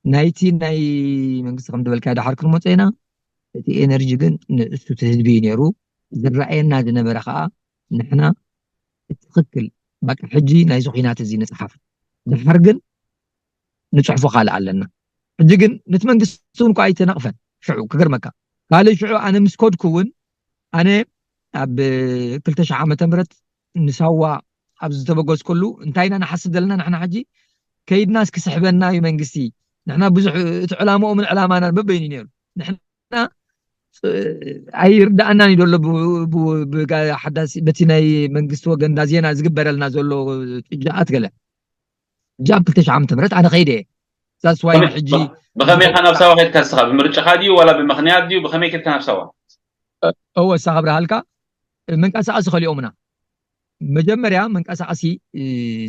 ናይቲ ናይ መንግስቲ ከም ዝበልካ ድሓር ክንመጾ ኢና። እቲ ኤነርጂ ግን ንእሱ እቲ ህዝቢ እዩ ነይሩ። ዝረኣየና ዝነበረ ከዓ ንሕና ትኽክል፣ በቃ ሕጂ ናይዚ ኹናት እዚ ንፅሓፍ። ድሓር ግን ንፅሕፎ ካልእ ኣለና። ሕጂ ግን ነቲ መንግስቲ እውን እኳ ኣይተነቕፈን። ሽዑ ክገርመካ፣ ካልእ ሽዑ ኣነ ምስ ከድኩ እውን፣ ኣነ ኣብ ክልተ ሽሕ ዓመተ ምህረት ንሳዋ ኣብ ዝተበገዝከሉ እንታይ ኢና ንሓስብ ዘለና ንሕና ሕጂ? ከይድናስ ክስሕበና እዩ መንግስቲ? ንሕና ብዙሕ፣ እቲ ዕላምኦምን ዕላማናን በበይኑ እዩ ነይሩ። ንሕና ኣይርዳእናን እዩ ዘሎ ብ-፣ ብ-፣ ብጋ-፣ ሓዳሲ በቲ ናይ መንግስቲ ወገን እንዳ ዜና ዝግበረልና ዘሎ ጥጃኣት ገለ። ሕጂ ኣብ ክልተ ሽሕ ዓመተ ምህረት ኣነ ከይደ እየ። That's why ብኸመይ-፣ ሕጂ ብኸመይ ኢኻ ናብ ሳዋ ከድካ ንስኻ? ብምርጫኻ ድዩ ዋላ ብምኽንያት ድዩ? ብኸመይ ከድካ ናብ ሳዋ? እወ፣ እሳ ክብርሃልካ፣ መንቀሳቐሲ ከሊኦምና። መጀመርያ መንቀሳቐሲ፣ እ፣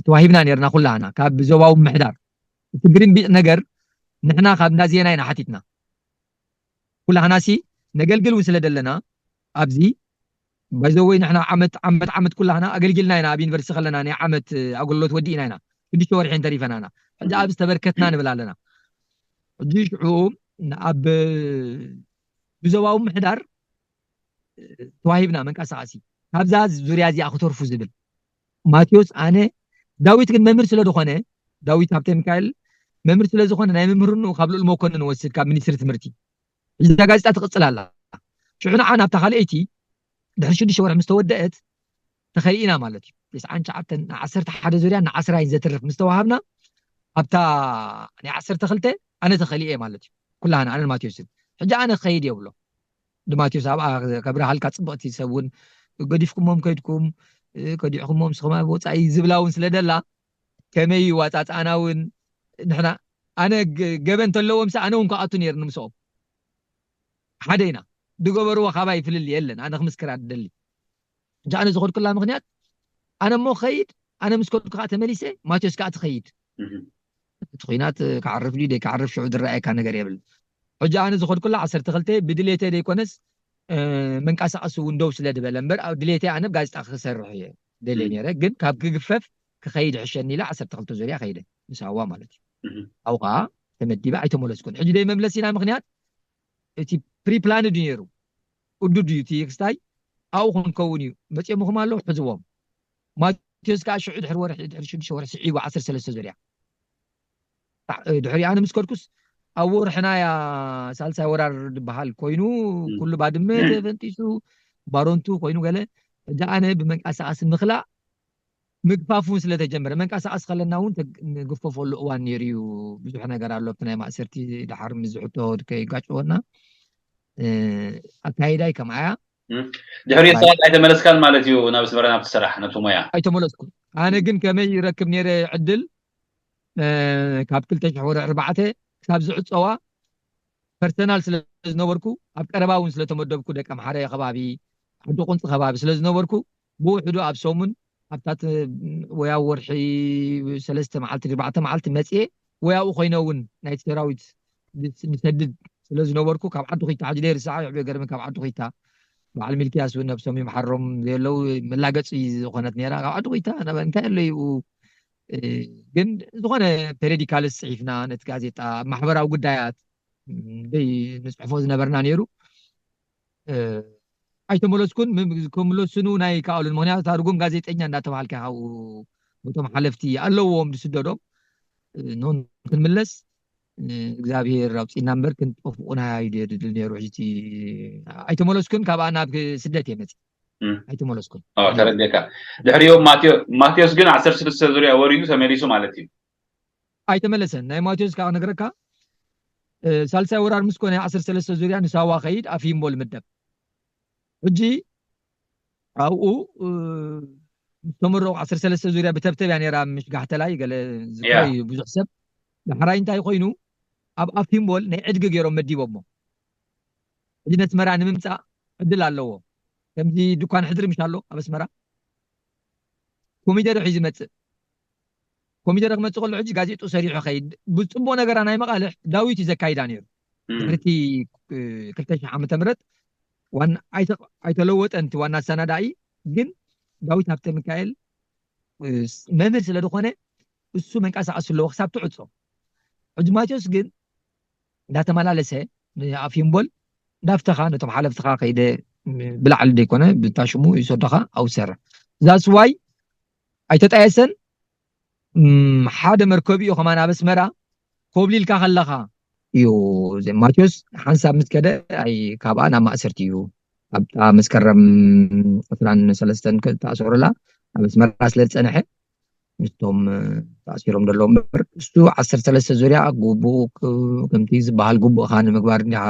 ተዋሂብና ነርና ኩላህና ካብ ዞባዊ ምምሕዳር። እቲ ግርምቢጥ ነገር ንሕና ካብ እንዳ ዜና ኢና ሓቲትና። ኩላህናሲ ነገልግል እውን ስለ ደለና ኣብዚ፣ by the way፣ ንሕና ዓመት፣ ዓመት፣ ዓመት ኩላህና ኣገልጊልና ኢና። ኣብ ዩኒቨርሲቲ ከለና ናይ ዓመት ኣገልግሎት ወዲእና ኢና። ሽዱሽተ ወርሒ እንተሪፈና ኢና። ሕጂ ኣብ ዝተበርከትና ንብል ኣለና። ሕጂ ሽዑ ኣብ ብዞባዊ ምምሕዳር ተዋሂብና መንቀሳቐሲ። ካብዛ ዙርያ እዚኣ ክተርፉ ዝብል። ማቴዎስ ኣነ፣ ዳዊት ግን መምህር ስለ ዝኾነ፣ ዳዊት ሃብተ ሚካኤል መምህር ስለ ዝኾነ ናይ መምህርንኡ ካብ ልኡል መኮንን ንወስድ ካብ ሚኒስትሪ ትምህርቲ። እዛ ጋዜጣ ትቕጽል ኣላ። ሽዑ ንዓ ናብታ ካልኣይቲ ድሕሪ ሽዱሽተ ወርሒ ምስ ተወደአት ተኸሊእና ማለት እዩ። ተስዓን ትሽዓተን፣ ዓሰርተ ሓደ ዙርያ ንዓስራይን ዘትርፍ ምስ ተዋሃብና፣ ኣብታ ናይ ዓሰርተ ክልተ ኣነ ተኸሊኤ ማለት እዩ። ኩላህና፣ ኣነን ማቴዎስን። ሕጂ ኣነ ክኸይድ እየ ብሎ። ንማቴዎስ ኣብኣ ከብርሃልካ ጽብቕቲ ሰብ እውን ገዲፍኩሞም ከይድኩም፣ እ፣ ከዲዕኩሞም ንስኹም ኣብ ወጻኢ ዝብላ እውን ስለ ደላ፣ ከመይ እዩ ኣጻጽኣና እውን ንሕና፣ ኣነ ገ-፣ ገበን እንተለዎም ሲ ኣነ እውን ክኣቱ ነይርኒ ምስኦም። ሓደ ኢና። ዝገበርዎ ካባይ ፍልልይ የለን። ኣነ ክምስክር ኣደሊ። ሕጂ ኣነ ዝኸድኩላ ምኽንያት፣ ኣነ እሞ ክኸይድ፣ ኣነ ምስ ከድኩ ከዓ ተመሊሰ፣ ማቴዎስ ከዓ ትኸይድ። እህ። እቲ ኹናት ክዓርፍ ድዩ ደይክዓርፍ ሽዑ ዝረኣየካ ነገር የብልን። ሕጂ ኣነ ዝኸድኩላ ዓሰርተ ክልተ ብድሌተይ ደይኮነስ፣ እ፣ መንቀሳቐሲ እውን ደው ስለ ዝበለ እምበር፣ ኣብ ድሌተይ ኣነ ብጋዜጣ ክሰርሕ እየ ደልየ እህ። ነይረ። ግን ካብ ክግፈፍ ክኸይድ ሕሸኒ ኢለ ዓሰርተ ክልተ ዙርያ ከይደ፣ ምስ ሃዋ ማለት እዩ። እህ። ኣብኡ ከዓ ተመዲበ ኣይተመለስኩን። ሕጂ ደይ መምለስ ኢና ምኽንያት እቲ ፕሪፕላንድ እዩ ነይሩ። ቅዱድ እዩ እቲ ክስታይ ኣብኡ ክንከውን እዩ። መፂኦምኹም ኣለዉ፣ ሕዝዎም። ማቴዎስ ከዓ ሽዑ ድሕሪ ወርሒ፣ ድሕሪ ሽዱሽተ ወርሒ ስዒቡ ዓሰርተ ሰለስተ ዙርያ። ታ-፣ ድሕሪ ኣነ ምስ ከድኩስ ኣብ ወርሕና እያ ሳልሳይ ወራር ዝበሃል ኮይኑ፣ እም። ኩሉ ባድመ እም። ተፈንጢሱ፣ ባሮንቱ ኮይኑ ገለ። ሕጂ ኣነ ብመንቀሳቐሲ ምኽላእ ምግፋፍ እውን ስለ ተጀመረ፣ መንቀሳቐሲ ከለና እውን ተግ-፣ ንግፈፈሉ እዋን ነይሩ እዩ። ብዙሕ ነገር ኣሎ፣ ኣብቲ ናይ ማእሰርቲ ድሓር ምስ ዝሕቶ ከይጋጭወና፣ እ፣ ኣካይዳይ ከምኣ እያ። እም። ድሕሪኡ ባይ- ሰዓት ኣይተመለስካን ማለት እዩ ናብ ኣስመራ፣ ናብቲ ስራሕ፣ ናብቲ ሞያ? ኣይተመለስኩን። ኣነ እም። ግን ከመይ ይረክብ ነይረ ዕድል፣ እ፣ ካብ ክልተ ሽሕ ወርሒ ኣርባዕተ ክሳብ ዝዕጸዋ ፐርሰናል ስለ ዝነበርኩ፣ ኣብ ቀረባ እውን ስለ ተመደብኩ፣ ደቀምሓረ ከባቢ፣ ዓዲ ቁንፂ ከባቢ ስለ ዝነበርኩ፣ ብውሕዱ ኣብ ሰሙን፣ ኣብታ ት-፣ ወይ ኣብ ወርሒ ሰለስተ መዓልቲ፣ ኣርባዕተ መዓልቲ መፅየ፣ ወይ ኣብኡ ኮይነ እውን ናይቲ ሰራዊት ንስ-፣ ንሰድድ ስለ ዝነበርኩ፣ ካብ ዓዲ ኹይታ፣ ሕጂ ደይርስዓ፣ ይዕበ ገርሚ፣ ካብ ዓዲ ኹይታ፣ በዓል ሚልክያስ እውን ነብሶም ይምሓሮም ዘየለዉ መላገፂ ዝኾነት ነይራ። ካብ ዓዲ ኹይታ፣ ነበ-፣ እንታይ ኣሎ ይኡ፣ እ፣ ግን ዝኾነ ፔሪዮዲካልስ ጽሒፍና፣ ነቲ ጋዜጣ፣ ኣብ ማሕበራዊ ጉዳያት፣ ደይ ንጽሕፎ ዝነበርና ነይሩ። እ፣ ኣይተመለስኩን። ም-፣ ክምለሱን እውን ኣይከኣሉን። ምኽንያቱ፣ እታ ርጉም ጋዜጠኛ እንዳተባሃልካ፣ ካብኡ፣ በቶም ሓለፍቲ ኣለዎም ዝስደዶም። እ፣ ኖን ክንምለስ፣ እ፣ እግዚኣብሔር ኣውጺእና እምበር፣ ክንጠፍኡና እዩ ድል ነይሩ። ሕጂ እቲ ኣይተመለስኩን። ካብኣ ናብ ስደት እየ መጺእ። እም። ኣይተመለስኩን። ኦ፣ ተረዲእካ። ድሕሪኡ ማቴዎ-፣ ማቴዎስ ግን ዓሰርተ ሰለስተ ዙርያ ወሪዱ ተመሊሱ ማለት እዩ። ኣይተመለሰን። ናይ ማቴዎስ ከዓ ክነግረካ፣ እ፣ ሳልሳይ ወራር ምስ ኮነ፣ ዓሰርተ ሰለስተ ዙርያ ንሳዋ ኸይድ፣ ኣፊምቦ ልምደብ። ሕጂ ኣብኡ ምስ ተመረቑ ዓሰርተ ሰለስተ ዙርያ ብተብተብ እያ ነይራ ምሽጋሕተላይ ገለ ዝታይ ብዙሕ ሰብ ዳሕራይ እንታይ ኮይኑ ኣብ ኣፊምቦል ናይ ዕድጊ ገይሮም መዲቦሞ። ሕጂ ነስመራ ንምምፃእ ዕድል ኣለዎ። ከምዚ ድኳን ሕድሪ ምሽ ኣሎ ኣብ ኣስመራ ኮሚደረ ሒዙ ይመፅእ። ኮሚደረ ክመፅእ ከሎ ሕጂ ጋዜጡ ሰሪሑ ኸይድ ብፅቡቅ ነገራ ናይ መቃልሕ ዳዊት እዩ ዘካይዳ ነይሩ። ድሕርቲ ክልተ ሺሕ ዓመተ ምህረት ዋና ኣይተለወጠን እቲ ዋና ኣሰናዳኢ ግን ዳዊት ሃብተ ሚካኤል መምህር ስለ ዝኾነ እሱ መንቀሳቀስ ኣለዎ ክሳብ ትዕፆ። ሕጂ ማቴዎስ ግን እንዳተመላለሰ ንኣፊምቦል እንዳፍተኻ ነቶም ሓለፍትኻ ከይደ ብላዕሊ ዘይኮነ ብታሽሙ ይሰደኻ ኣውሰረ ዛስዋይ ኣይተጣየሰን። ሓደ መርከቢኡ ከማን ኣብ ኣስመራ ኮብሊልካ ከለኻ እዩ ማቴዎስ ሓንሳብ ምስ ከደ ካብኣ ናብ ማእሰርቲ እዩ። ኣብታ መስከረም ዕስራን ሰለስተን ተኣሰሩላ ኣብ ኣስመራ ስለ ዝፀንሐ ምስቶም ተኣሲሮም ዘለዉ እምበር እሱ ዓሰርተ ሰለስተ ዙርያ ግቡእ ከምቲ ዝበሃል ግቡእኻ ንምግባር እንዲኻ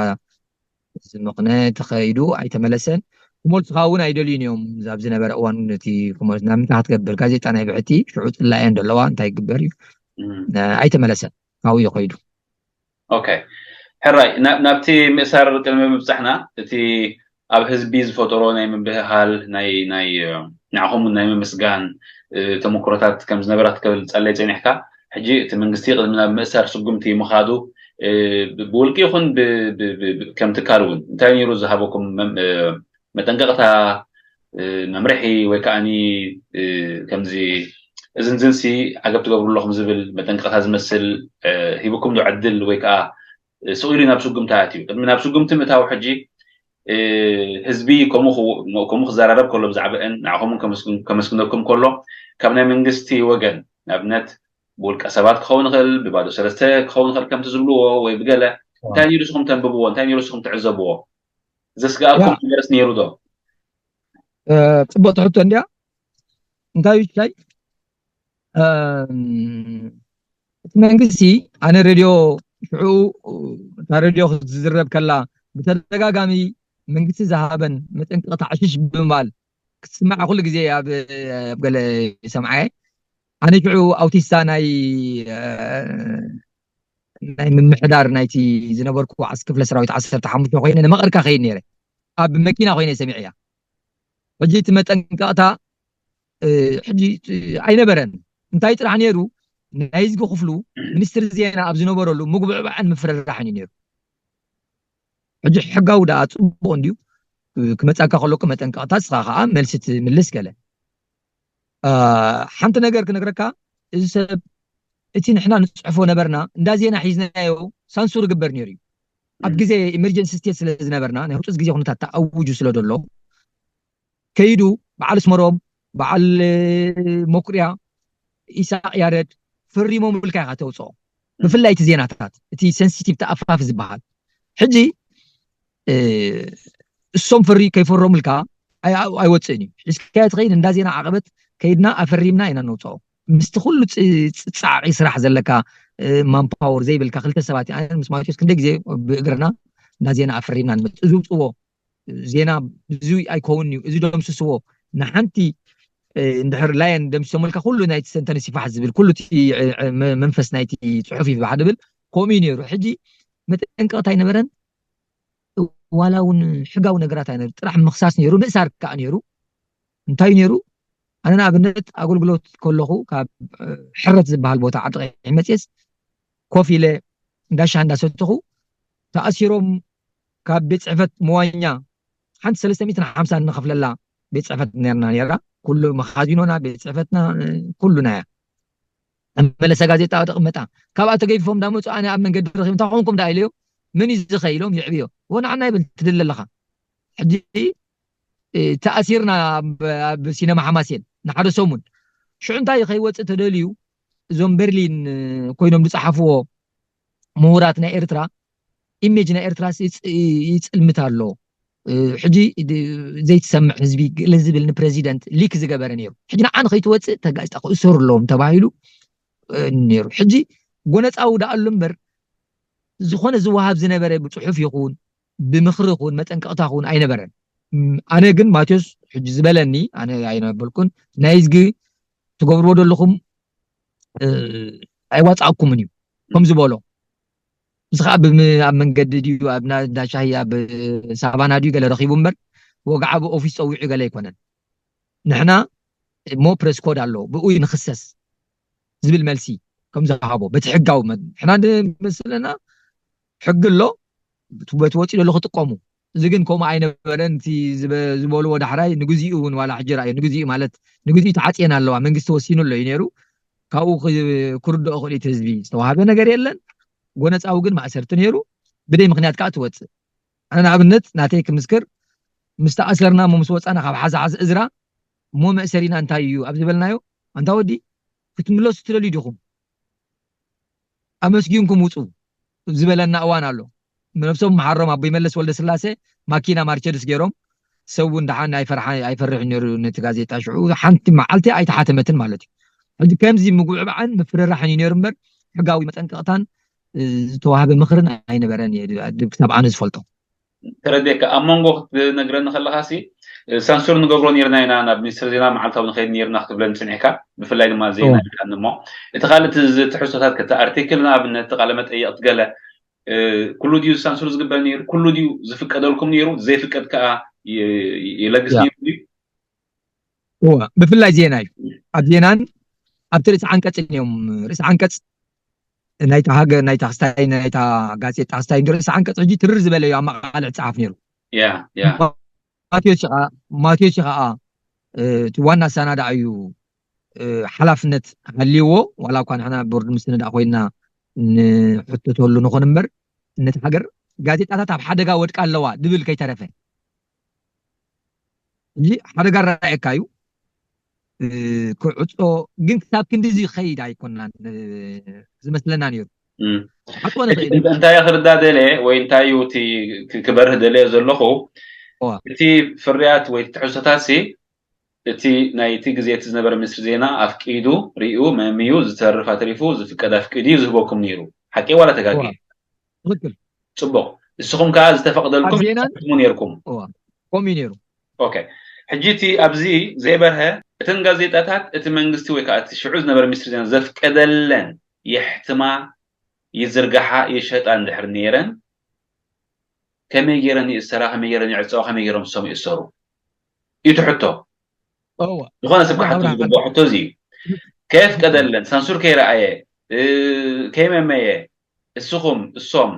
ዝምኽነ ተኸይዱ ኣይተመለሰን። ክመልሱኻ እውን ኣይደልዩን እዮም። ኣብ ዝነበረ እዋን እቲ ክመልሱ ናብ ምንታይ ክትገብር ጋዜጣ ናይ ብሕቲ ሽዑ ፅላየን ዘለዋ እንታይ ይግበር እዩ ኣይተመለሰን። ካብኡ እዩ ከይዱ። ኦኬ ሕራይ ናብቲ ምእሳር ቅድሚ ምብፃሕና እቲ ኣብ ህዝቢ ዝፈጠሮ ናይ ምብህሃል ናይ ናይ ንዕኹም ናይ ምምስጋን ተመክሮታት ከም ዝነበራ ክትገልፀለይ ፀኒሕካ ሕጂ እቲ መንግስቲ ቅድሚ ናብ ምእሳር ስጉምቲ ምኻዱ ብውልቂ ይኹን ከም ትካል እውን እንታይ ነይሩ ዝሃበኩም መጠንቀቕታ መምርሒ ወይ ከዓኒ ከምዚ እዝንዝንሲ ዓገብ ትገብሩ ኣለኹም ዝብል መጠንቀቕታ ዝመስል ሂብኩም ዶ ዕድል ወይ ከዓ ስቕ ኢሉ ናብ ስጉምቲ ኣትዩ ቅድሚ ናብ ስጉምቲ ምእታው ሕጂ ህዝቢ ከምኡ ክዘራረብ ከሎ ብዛዕባአን ንዓኹም ከመስግነኩም ከሎ ካብ ናይ መንግስቲ ወገን ንኣብነት ብውልቀ ሰባት ክኸውን ይኽእል ብባዶ ሰለስተ ክኸውን ይኽእል ከምቲ ዝብልዎ ወይ ብገለ እንታይ ነይሩ ስኹም ተንብብዎ እንታይ ነይሩ ስኹም ትዕዘብዎ ዘስጋኣኩም ነገርስ ነይሩ ዶ ፅቡቅ ትሕቶ እንዲያ እንታይ ይታይ እቲ መንግስቲ ኣነ ሬድዮ ሽዑ እታ ሬድዮ ክትዝረብ ከላ ብተደጋጋሚ መንግስቲ ዝሃበን መጠንቀቕታ ዕሽሽ ብምባል ክትስማዕ ኩሉ ግዜ ኣብ ገለ ይሰምዓየ ኣነ ሽዑ ኣውቲስታ ናይ ናይ ምምሕዳር ናይቲ ዝነበርኩ ዓስ ክፍለ ሰራዊት ዓሰርተ ሓሙሽተ ኮይነ ንመቐርካ ከይድ ነይረ ኣብ መኪና ኮይነ ሰሚዐያ ሕጂ እቲ መጠንቀቕታ ሕጂ ኣይነበረን እንታይ ጥራሕ ነይሩ ናይ ዝጊ ክፍሉ ሚኒስትሪ ዜና ኣብ ዝነበረሉ ምጉብዕባዕን ምፍርራሕን እዩ ነይሩ ሕጂ ሕጋዊ ደኣ ፅቡቅ እንድዩ ክመፃካ ከሎኩ መጠንቀቕታ ስኻ ከዓ መልሲ ትምልስ ገለ ሓንቲ ነገር ክነግረካ እዚ ሰብ እቲ ንሕና ንፅሕፎ ነበርና እንዳ ዜና ሒዝናዮ ሳንሱር ይግበር ነይሩ እዩ ኣብ ግዜ ኢመርጀንሲ ስቴት ስለ ዝነበርና ናይ ህፁፅ ግዜ ኩነታት ተኣውጁ ስለ ዘሎ ከይዱ በዓል ኣስመሮም በዓል መኩርያ ኢሳቅ ያረድ ፈሪሞምልካ ኢኻ ተውፅኦ ብፍላይ እቲ ዜናታት እቲ ሴንሲቲቭ ተኣፋፍ ዝበሃል ሕጂ እሶም ፈሪ ከይፈረሙልካ ኣይወፅእን እዩ ሒዝካዮ ትኸይድ እንዳ ዜና ዓቐበት ከይድና ኣፈሪምና ኢና ነውፅኦ ምስቲ ኩሉ ፃዕቂ ስራሕ ዘለካ ማንፓወር ዘይብልካ ክልተ ሰባት ምስ ማቴዎስ ክንደ ግዜ ብእግርና እንዳ ዜና ኣፈሪምና ንመፅእ ዝውፅዎ ዜና ብዙ ኣይከውን እዩ እዚ ደምስስዎ ንሓንቲ እንድሕር ላየን ደምስሶምልካ ኩሉ ናይቲ ሰንተንስ ይፋሕ ዝብል ኩሉ መንፈስ ናይቲ ፅሑፍ ይፋሕ ዝብል ከምኡ እዩ ነይሩ ሕጂ መጠንቀቕታ ኣይነበረን ዋላ እውን ሕጋዊ ነገራት ኣይነሩ ጥራሕ ምኽሳስ ነይሩ ምእሳር ከዓ ነይሩ እንታይ ነይሩ ኣነ ንኣብነት ኣገልግሎት ከለኹ ካብ ሕረት ዝበሃል ቦታ ዓዲ ቀይሕ መፅስ ኮፍ ኢለ እንዳሻ እንዳሰተኹ ተኣሲሮም ካብ ቤት ፅሕፈት መዋኛ ሓንቲ ሰለስተ ሚእትን ሓምሳን ንኸፍለላ ቤት ፅሕፈት ነርና ነራ ኩሉ መኻዚኖና ቤት ፅሕፈትና ኩሉና እያ መለሰ ጋዜጣ ተቕመጣ ካብኣ ተገይፎም ዳመፁ ኣነ ኣብ መንገዲ ረኺቡ እንታይ ኮንኩም ዳ ኢለዮ መን እዩ ዝኸ ኢሎም ይዕብዮ ወናዕና ይብል ትድለ ኣለኻ ሕጂ ተኣሲርና ኣብ ሲነማ ሓማሴን ንሓደ ሰሙን ሽዑ እንታይ ከይወፅእ ተደልዩ እዞም በርሊን ኮይኖም ዝፀሓፍዎ ምሁራት ናይ ኤርትራ ኢሜጅ ናይ ኤርትራ ይፅልምት ኣሎ ሕጂ ዘይትሰምዕ ህዝቢ ገለ ዝብል ንፕረዚደንት ሊክ ዝገበረ ነይሩ ሕጂ ንዓ ንኸይትወፅእ ተጋጭጣ ክእሰሩ ኣለዎም ተባሂሉ ነይሩ ሕጂ ጎነፃዊ ደኣሉ እምበር ዝኾነ ዝወሃብ ዝነበረ ብፅሑፍ ይኹን ብምኽሪ ይኹን መጠንቀቕታ ይኹን ኣይነበረን ኣነ ግን ማቴዎስ ሕጂ ዝበለኒ ኣነ ኣይነበልኩን ናይ ዝጊ ትገብርዎ ዘለኹም ኣይዋፃእኩምን እዩ ከም ዝበሎ ምስ ከዓ ኣብ መንገዲ ድዩ ኣብ ዳሻሂ ኣብ ሳባና ድዩ ገለ ረኪቡ እምበር ወግዓ ብኦፊስ ፀዊዑ ገለ ኣይኮነን ንሕና ሞ ፕረስ ኮድ ኣሎ ብኡ ንክሰስ ዝብል መልሲ ከም ዝሃቦ በቲ ሕጋዊ ንሕና መስለና ሕጊ ኣሎ በቲ ወፂኡ ዘሎ ክጥቀሙ እዚ ግን ከምኡ ኣይነበረን እቲ ዝበልዎ ዳሕራይ ንግዚኡ እውን ዋላ ሕጂ ራእዩ ንግዚኡ ማለት ንግዚኡ ተዓፅየን ኣለዋ መንግስቲ ወሲኑ ኣሎ እዩ ነይሩ ካብኡ ክርድኦ ክእል እቲ ህዝቢ ዝተዋሃበ ነገር የለን ጎነፃዊ ግን ማእሰርቲ ነይሩ ብደይ ምክንያት ከዓ ትወፅእ ኣነ ንኣብነት ናተይ ክምስክር ምስ ተኣሰርና ሞ ምስ ወፃና ካብ ሓዛ ሓዚ እዝራ እሞ መእሰሪና እንታይ እዩ ኣብ ዝበልናዮ ኣንታ ወዲ ክትምለሱ ትደልዩ ዲኹም ኣመስጊንኩም ውፁ ዝበለና እዋን ኣሎ ነብሶም መሓሮም ኣቦይ መለስ ወልደ ስላሴ ማኪና ማርቸድስ ገይሮም ሰብ እውን ደሓን ኣይፈርሕ ነይሩ ነቲ ጋዜጣ ሽዑ ሓንቲ መዓልቲ ኣይተሓተመትን ማለት እዩ ሕጂ ከምዚ ምጉዕባዕን ምፍርራሕን እዩ ነይሩ እምበር ሕጋዊ መጠንቀቕታን ዝተዋህበ ምኽርን ኣይነበረን ክሳብ ኣነ ዝፈልጦ ተረዲእካ ኣብ መንጎ ክትነግረኒ ከለካ ሲ ሳንሱር ንገብሮ ነርና ኢና ናብ ሚኒስትር ዜና መዓልታዊ ንኸይድ ነርና ክትብለኒ ፅኒሕካ ብፍላይ ድማ ዜና ኢልካኒ እሞ እቲ ካልእ ትሕዝቶታት ከተ ኣርቲክል ንኣብነት ቃለ መጠየቅ ትገለ ኩሉ ድዩ ሳንሱር ዝግበር ነይሩ ኩሉ ድዩ ዝፍቀደልኩም ነይሩ ዘይፍቀድ ከዓ የለግስ ነይሩ ድዩ እወ ብፍላይ ዜና እዩ ኣብ ዜናን ኣብቲ ርእሲ ዓንቀፅን እዮም ርእሲ ዓንቀፅ ናይታ ሃገር ናይታ ክስታይ ናይታ ጋዜጣ ክስታይ ንርእሲ ዓንቀፅ ሕጂ ትርር ዝበለ እዩ ኣማቃልዕ ፀሓፍ ነይሩ ያ ያ ማቴዎስ ከዓ ማቴዎስ ከዓ እቲ ዋና ኣሰናዳእ እዩ ሓላፍነት ሃልይዎ ዋላ እኳ ንሕና ቦርድ ምስንዳእ ኮይና ንሕተተሉ ንኾን እምበር ነቲ ሃገር ጋዜጣታት ኣብ ሓደጋ ወድቃ ኣለዋ ድብል ከይተረፈ እዚ ሓደጋ ረኣየካ እዩ ክዕፆ ግን ክሳብ ክንዲዚ ከይድ ኣይኮናን ዝመስለና ነይሩ እንታይ ክርዳ ደለ ወይ እንታይ እዩ ክበርህ ደለ ዘለኹ እቲ ፍርያት ወይ ትሕዝቶታት ሲ እቲ ናይቲ ግዜ እቲ ዝነበረ ሚኒስትሪ ዜና ኣፍቂዱ ሪኡ መምዩ ዝተርፍ ኣትሪፉ ዝፍቀድ ኣፍቂዱ እዩ ዝህበኩም ነይሩ ሓቂ ዋላ ተጋጊ ትክክል ፅቡቅ ንስኹም ከዓ ዝተፈቅደልኩም ትሙ ነርኩም ከምኡ ነይሩ ኦኬ ሕጂ እቲ ኣብዚ ዘይበርሀ እተን ጋዜጣታት እቲ መንግስቲ ወይ ከዓ እቲ ሽዑ ዝነበረ ሚኒስትሪ ዜና ዘፍቀደለን የሕትማ ይዝርግሓ ይሸጣ እንድሕር ነይረን ከመይ ገይረን ይእሰራ ከመይ ገይረን ይዕፀዋ ከመይ ገይሮም ሰሙ ይእሰሩ እዩ ትሕቶ ዝኾነ ሰብ ክሓቶ ዝግብኦ ሕቶ እዚ እዩ ከየፍቀደለን ሳንሱር ከይረኣየ ከይመመየ እስኹም እሶም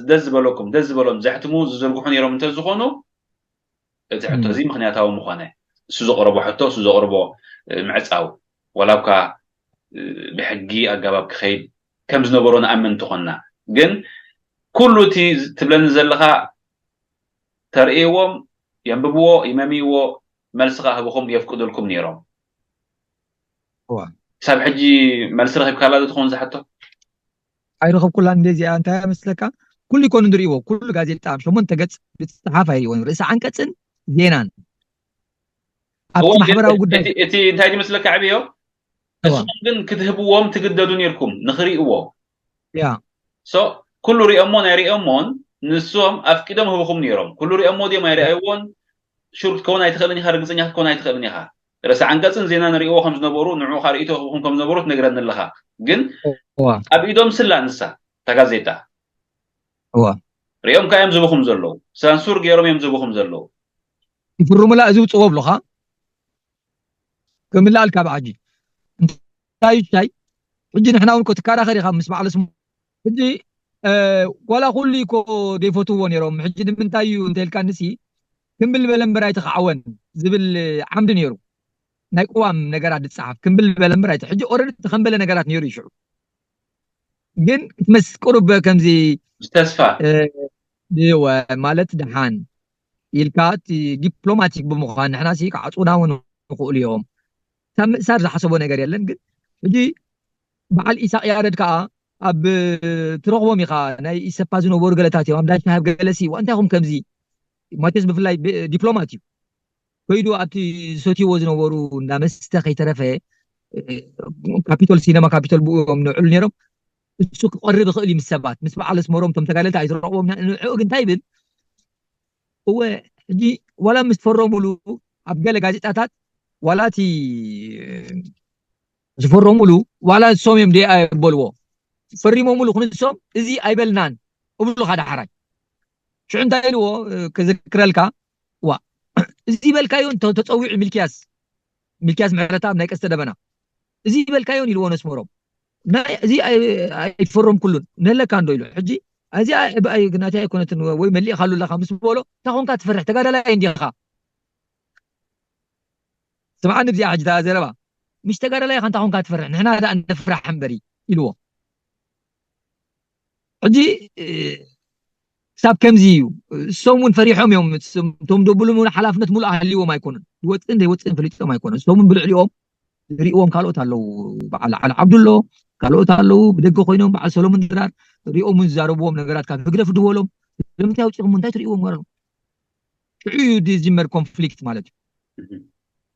ደስ ዝበለኩም ደስ ዝበሎም ዘሕትሙ ዝዝርግሑ ነይሮም እንተዝኾኑ እቲ ሕቶ እዚ ምክንያታዊ ምኾነ እሱ ዘቕረቦ ሕቶ እሱ ዘቕርቦ ምዕፃው ዋላ እኳ ብሕጊ ኣገባብ ክኸይድ ከም ዝነበሮ ንኣምን እንተኾንና ግን ኩሉ እቲ ትብለኒ ዘለኻ ተርእይዎም የንብብዎ ይመምይዎ መልሲ ከዓ ህብኹም የፍቅዱልኩም ነይሮም ክሳብ ሕጂ መልሲ ረኪብካላ ዶ ትኸውን ዝሓቶ ኣይረኸብኩላን እንደ እዚኣ እንታይ መስለካ ኩሉ ይኮኑ ንርእይዎ ኩሉ ጋዜጣ ኣብ ሸሞንተ ገፅ ብፅሓፍ ኣይርእይዎን ርእሲ ዓንቀፅን ዜናን ኣብቲ ማሕበራዊ ጉዳይ እቲ እንታይ ዝመስለካ ዕብዮ እሱም ግን ክትህብዎም ትግደዱ ነርኩም ንክርእይዎ ያ ኩሉ ሪኦሞ ናይ ሪኦሞን ንሶም ኣፍቂዶም ህብኹም ነይሮም ኩሉ ሪኦሞ ድዮም ኣይረኣይዎን ሹር ክትከውን ኣይትኽእልን ኢኻ ርግፀኛ ክትከውን ኣይትኽእልን ኢኻ ርእሲ ዓንቀፅን ዜና ንርእዎ ከም ዝነበሩ ንዑ ካርእይቶ ክብኹም ከም ዝነበሩ ትነግረኒ ኣለኻ ግን ኣብ ኢዶም ስላ ንሳ እታ ጋዜጣ ሪኦም ከ እዮም ዝብኹም ዘለዉ ሳንሱር ገይሮም እዮም ዝብኹም ዘለዉ ይፍርሙላ እዚ ውፅዎ ብሎኻ ክምልኣልካ ብዓጂ እንታይ ሻይ ሕጂ ንሕና እውን ክትከራኸር ኢኻ ምስ በዓል ስሙ ሕጂ ዋላ ኩሉ እኮ ዘይፈትዎ ነይሮም ሕጂ ንምንታይ እዩ እንተልካ ንሲ ክምብል በለ እምበር ኣይተኻዕወን ዝብል ዓምዲ ነይሩ ናይ ቅዋም ነገራት ዝፀሓፍ ክምብል በለ እምበር ኣይተ ሕጂ ኦረዲ ተኸምበለ ነገራት ነይሩ ይሽዑ ግን ክትመስ ቁሩብ ከምዚ ተስፋ ማለት ድሓን ኢልካ ዲፕሎማቲክ ብምዃን ንሕና ሲ ክዓፁና እውን ይኽእሉ እዮም ካብ ምእሳር ዝሓሰቦ ነገር የለን ግን ሕጂ በዓል ኢሳቅ ያረድ ከዓ ኣብ ትረኽቦም ኢኻ ናይ ኢሰፓ ዝነበሩ ገለታት እዮም ኣብ ዳሽን ሃብ ገለሲ እንታይ ኹም ከምዚ ማቴዎስ ብፍላይ ዲፕሎማት እዩ ከይዱ ኣብቲ ዝሰትይዎ ዝነበሩ እንዳመስተ ከይተረፈ ካፒቶል ሲነማ ካፒቶል ብኡ እዮም ንዕሉ ነይሮም እሱ ክቐርብ ይኽእል እዩ ምስ ሰባት ምስ በዓል ኣስመሮም እቶም ተጋደልቲ ኣይትረኽቦም ንዕኡ ግን እንታይ ይብል እወ ሕጂ ዋላ ምስ ፈረሙሉ ኣብ ገለ ጋዜጣታት ዋላ እቲ ዝፈረሙሉ ዋላ ንሶም እዮም ደኣ የበልዎ። ፈሪሞምሉ ክንሶም እዚ ኣይበልናን እብሉኻ ዳሕራይ። ሽዑ እንታይ ኢልዎ? ክዝክረልካ፣ ዋ፣ እዚ በልካዮ እንተ ተጸዊዑ ሚልክያስ፣ ሚልክያስ ምሕረተኣብ ናይ ቀስተ ደበና፣ እዚ በልካዮን ኢልዎ ነስመሮም። ናይ እዚ ኣይፈረምኩሉን ነለካ እንዶ ኢሉ። ሕጂ እዚ ናተይ ኣይኮነትን ወይ መሊእካሉ ኣለካ ምስ በሎ፣ እንታይ ኮንካ ትፈርሕ? ተጋዳላይ እንዲኻ። ስምዓኒ ብዚኣ ሕጂ እታ ዘረባ፣ ምሽ ተጋዳላይ ኢኻ እንታይ ኮንካ ትፈርሕ? ንሕና ደኣ ንፍራሕ እምበሪ ኢልዎ። ሕጂ ክሳብ ከምዚ እዩ። እሶም እውን ፈሪሖም እዮም። እቶም ደብሉ እውን ሓላፍነት ሙሉእ ሃልይዎም ኣይኮኑን። ዝወፅእን ዘይወፅእን ፈሊጦም ኣይኮኑን። እሶም እውን ብልዕሊኦም ዝሪእዎም ካልኦት ኣለዉ። በዓል ዓሊ ዓብዱ ኣሎ፣ ካልኦት ኣለዉ። ብደገ ኮይኖም በዓል ሰሎሞን ድራር ሪኦም እውን ዝዛረብዎም ነገራት ካብ ህግደፍ ድወሎም ስለምንታይ ኣውፂኹም እንታይ ትሪእዎም ወረም ሽዑ እዩ ዝጅመር ኮንፍሊክት ማለት እዩ።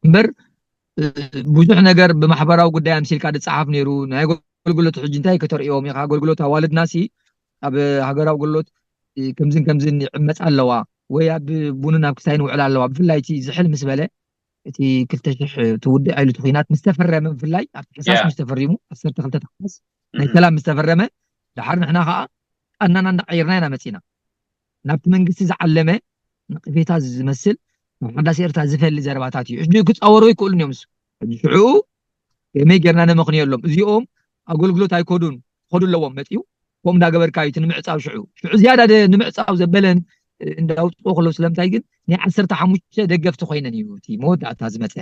እምበር ብዙሕ ነገር ብማሕበራዊ ጉዳይ ኣምሲልካ ዝፀሓፍ ነይሩ። ናይ ኣገልግሎት ሕጂ እንታይ ከተርእዮም ኢኻ? ኣገልግሎት ኣዋልድና ሲ ኣብ ሃገራዊ ኣገልግሎት ከምዝን ከምዝን ይዕመፃ ኣለዋ ወይ ኣብ ቡንን ኣብ ክሳይን ውዕላ ኣለዋ። ብፍላይ እቲ ዝሕል ምስ በለ እቲ ክልተ ሽሕ ትውድእ ኣይሉ እቲ ኩናት ምስ ተፈረመ ብፍላይ ኣብ ታሕሳስ ምስ ተፈሪሙ ዓሰርተ ክልተ ታሕሳስ ናይ ሰላም ምስ ተፈረመ ድሓር ንሕና ከዓ ቃናና እንዳቀየርና ኢና መፂና። ናብቲ መንግስቲ ዝዓለመ ነቐፌታ ዝመስል ናብ ሓዳስ ኤርትራ ዝፈሊ ዘረባታት እዩ። ሕጂ ክፃወሩ ኣይክእሉን እዮም። እሱ ሕጂ ሽዑ ከመይ ጌርና ነመኽንየሎም? እዚኦም ኣገልግሎት ኣይኮዱን ክኸዱ ኣለዎም መፅዩ ከምኡ እንዳገበርካ እዩ እቲ ንምዕፃው ሽዑ ሽዑ ዝያዳ ንምዕፃው ዘበለን እንዳውፅኦ ከሎ ስለምንታይ ግን ናይ ዓሰርተ ሓሙሽተ ደገፍቲ ኮይነን እዩ እቲ መወዳእታ ዝመፀ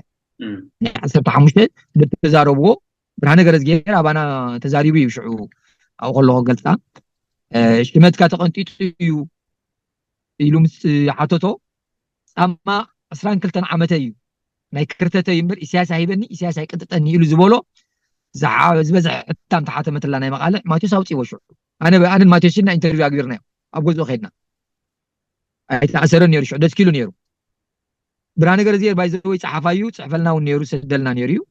ናይ ዓሰርተ ሓሙሽተ ብተዛረብዎ ብርሃነ ገረዝጌር ኣባና ተዛሪቡ እዩ ሽዑ ኣብኡ ከለኹ ገልፃ ሽመትካ ተቐንጢጡ እዩ ኢሉ ምስ ሓተቶ ፃማ ዕስራን ክልተን ዓመተ እዩ ናይ ክርተተ እዩ እምበር ኢሳያስ ኣይበኒ ኢሳያስ ኣይቅጥጠኒ ኢሉ ዝበሎ ዝበዝሕ ሕታም ተሓተመትላ ናይ መቃልዕ ማቴዎስ ኣውፅዎ ሽዑ ኣነ ኣንን ማቴዎስ ኢልና ኢንተርቪው ኣግቢርናዮ ኣብ ገዝኡ ከድና ኣይተኣሰረን ነይሩ ሽዑ ደስኪሉ ነይሩ ብርሃነ ገረዝሔር ባይዘወይ ፀሓፋዩ ፅሕፈልና እውን ነይሩ ሰደልና ነይሩ እዩ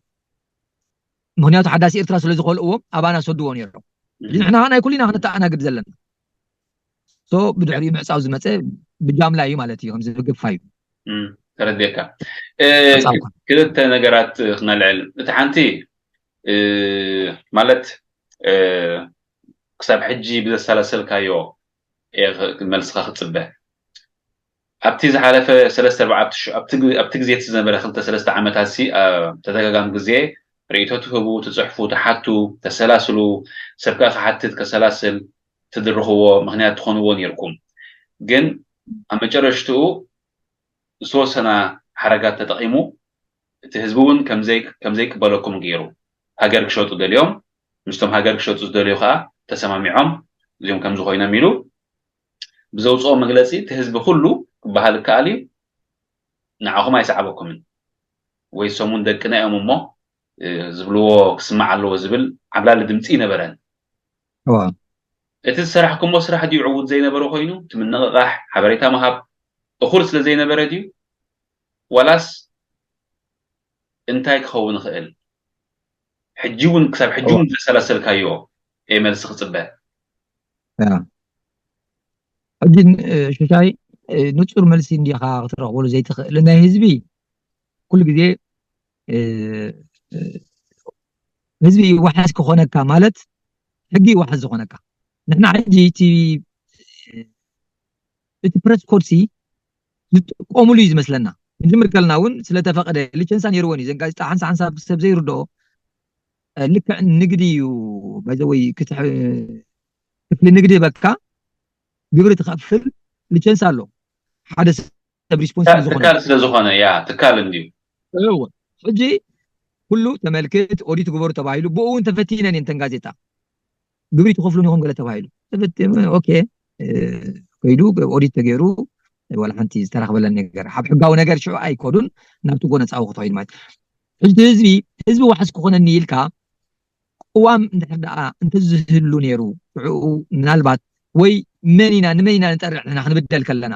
ምክንያቱ ሓዳሲ ኤርትራ ስለ ዝኸልእዎም ኣባና ሰድዎ ነይሮም ንሕና ናይ ኩልና ክነተኣናግድ ዘለና ሶ ብድሕሪኡ ምዕፃው ዝመፀ ብጃምላ እዩ ማለት እዩ ከምዚ ብግፋ እዩ ተረዲእካ ክልተ ነገራት ክነልዕል እቲ ሓንቲ ማለት ክሳብ ሕጂ ብዘሰላሰልካዮ መልስኻ ክፅበ ኣብቲ ዝሓለፈ ሰለስተ ኣርባዕተ ኣብቲ ግዜ እቲ ዝነበረ ክልተ ሰለስተ ዓመታት ሲ ተደጋጋሚ ግዜ ርእይቶ ትህቡ ትፅሕፉ ትሓቱ ተሰላስሉ ሰብ ከዓ ክሓትት ከሰላስል ትድርኽዎ ምክንያት ትኾንዎ ነርኩም ግን ኣብ መጨረሽትኡ ዝተወሰና ሓረጋት ተጠቒሙ እቲ ህዝቢ እውን ከምዘይቅበለኩም ገይሩ ሃገር ክሸጡ ደልዮም ምስቶም ሃገር ክሸጡ ዝደልዩ ከዓ ተሰማሚዖም እዚኦም ከምዚ ኮይኖም ኢሉ ብዘውፅኦ መግለፂ እቲ ህዝቢ ኩሉ ክበሃል ይከኣል እዩ ንዓኹም ኣይሰዓበኩምን ወይ ሰሙን ደቅና እዮም እሞ ዝብልዎ ክስማዕ ኣለዎ ዝብል ዓብላሊ ድምፂ ይነበረን እቲ ዝሰራሕኩሞ ስራሕ ድዩ ዕዉት ዘይነበረ ኮይኑ እቲ ምንቕቓሕ ሓበሬታ ምሃብ እኹል ስለ ዘይነበረ ድዩ ዋላስ እንታይ ክኸውን ይኽእል ሕጂ እውን ክሳብ ሕጂ እውን ዘሰላሰልካዮ እየ መልሲ ክፅበ ሕጂ ሽሻይ ንፁር መልሲ እንዲኻ ክትረኽበሉ ዘይትኽእል ናይ ህዝቢ ኩሉ ግዜ ህዝቢ ይዋሓዝ ክኾነካ ማለት ሕጊ ይዋሓዝ ዝኾነካ ንሕና ሕጂ እቲ እቲ ፕረስ ኮድሲ ዝጥቀሙሉ እዩ ዝመስለና ክንጅምር ከለና እውን ስለተፈቀደ ሊቸንሳ ነይርወን እዩ ዘን ጋዜጣ ሓንሳ ሓንሳብ ሰብ ዘይርድኦ ልክዕ ንግዲ እዩ ባይዘወይ ክፍሊ ንግዲ በካ ግብሪ ትኸፍል ሊቸንስ ኣሎ ሓደ ሰብ ሪስፖንስብል ዝኾነ ትካል ስለ ዝኾነ ያ ትካል እንድዩ ሕጂ ኩሉ ተመልክት ኦዲት ግበሩ ተባሂሉ ብኡ እውን ተፈቲነን እየን ተን ጋዜጣ ግብሪ ትኸፍሉን ይኹም ገለ ተባሂሉ ተፈቲኑ ኦኬ ከይዱ ኦዲት ተገይሩ ወላ ሓንቲ ዝተረኽበለን ነገር ኣብ ሕጋዊ ነገር ሽዑ ኣይኮዱን ናብቲ ጎነፃዊ ክትኸይዱ ማለት ሕጂ ህዝቢ ህዝቢ ዋሕስ ክኾነኒ ኢልካ ቅዋም እንድሕር ደኣ እንተዝህሉ ነይሩ ሽዑ ምናልባት ወይ መን ኢና ንመን ኢና ንጠርዕ ንሕና ክንብደል ከለና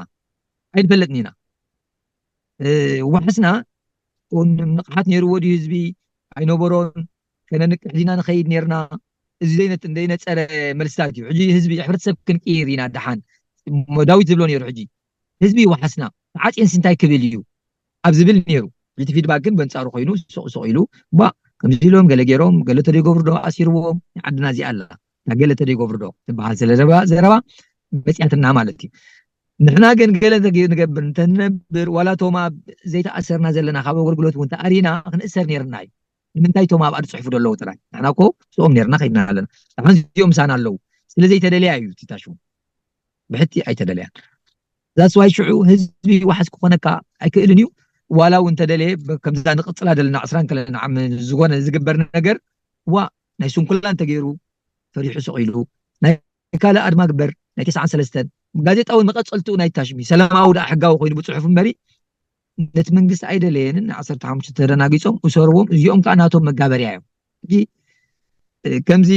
ኣይንፈልጥን ኢና ዋሕስና ንቕሓት ነይርዎ ድዩ ህዝቢ ኣይነበሮን ከነንቅሕ ዲና ንኸይድ ነርና እዚ ዘይነፀረ መልስታት እዩ ሕጂ ህዝቢ ሕብረተሰብ ክንቅይር ኢና ደሓን ዳዊት ዝብሎ ነይሩ ሕጂ ህዝቢ ዋሕስና ተዓፅየንሲ እንታይ ክብል እዩ ኣብ ዝብል ነይሩ። እቲ ፊድባክ ግን በንፃሩ ኮይኑ ሱቕ ሱቕ ኢሉ፣ ባ ከምዚ ኢሎም፣ ገለ ገይሮም፣ ገለ ተደይገብሩ ዶ ኣሲርዎም። ዓድና እዚኣ ኣላ፣ ገለ ተደይገብሩ ዶ ትበሃል ስለ ዘረባ መፅያትና ማለት እዩ። ንሕና ግን ገለ ንገብር እንተንነብር፣ ዋላ እቶም ኣብ ዘይተኣሰርና ዘለና ካብ ኣገልግሎት እውን ተኣሪና ክንእሰር ነይርና እዩ። ንምንታይ እቶም ኣብኣ ዝፅሕፉ ዘለዉ ጥራይ? ንሕና እኮ ምስኦም ነይርና ከይድና ኣለና። ንሕና እዚኦም ምሳና ኣለዉ። ስለ ዘይተደለያ እዩ ቲታሹ ብሕቲ ኣይተደለያን። ዛስዋይ ሽዑ ህዝቢ ዋሕስ ክኾነካ ኣይክእልን እዩ። ዋላ እውን ተደለየ፣ ከምዛ ንቕፅላ ዘለና ዕስራን ክልተን ዓም ዝኾነ ዝግበር ነገር፣ ዋ ናይ ስንኩላን ተገይሩ ፈሪሑ ስቕ ኢሉ፣ ናይ ካልእ ኣድማ ግበር፣ ናይ ተስዓን ሰለስተን ጋዜጣዊ መቐፀልትኡ ናይ ታሽሚ ሰላማዊ ደኣ ሕጋዊ ኮይኑ ብፅሑፍ እምበሪ፣ ነቲ መንግስቲ ኣይደለየንን። ዓሰርተ ሓሙሽተ ተደናጊፆም እሰርዎም፣ እዚኦም ከዓ ናቶም መጋበርያ እዮም። ሕጂ ከምዚ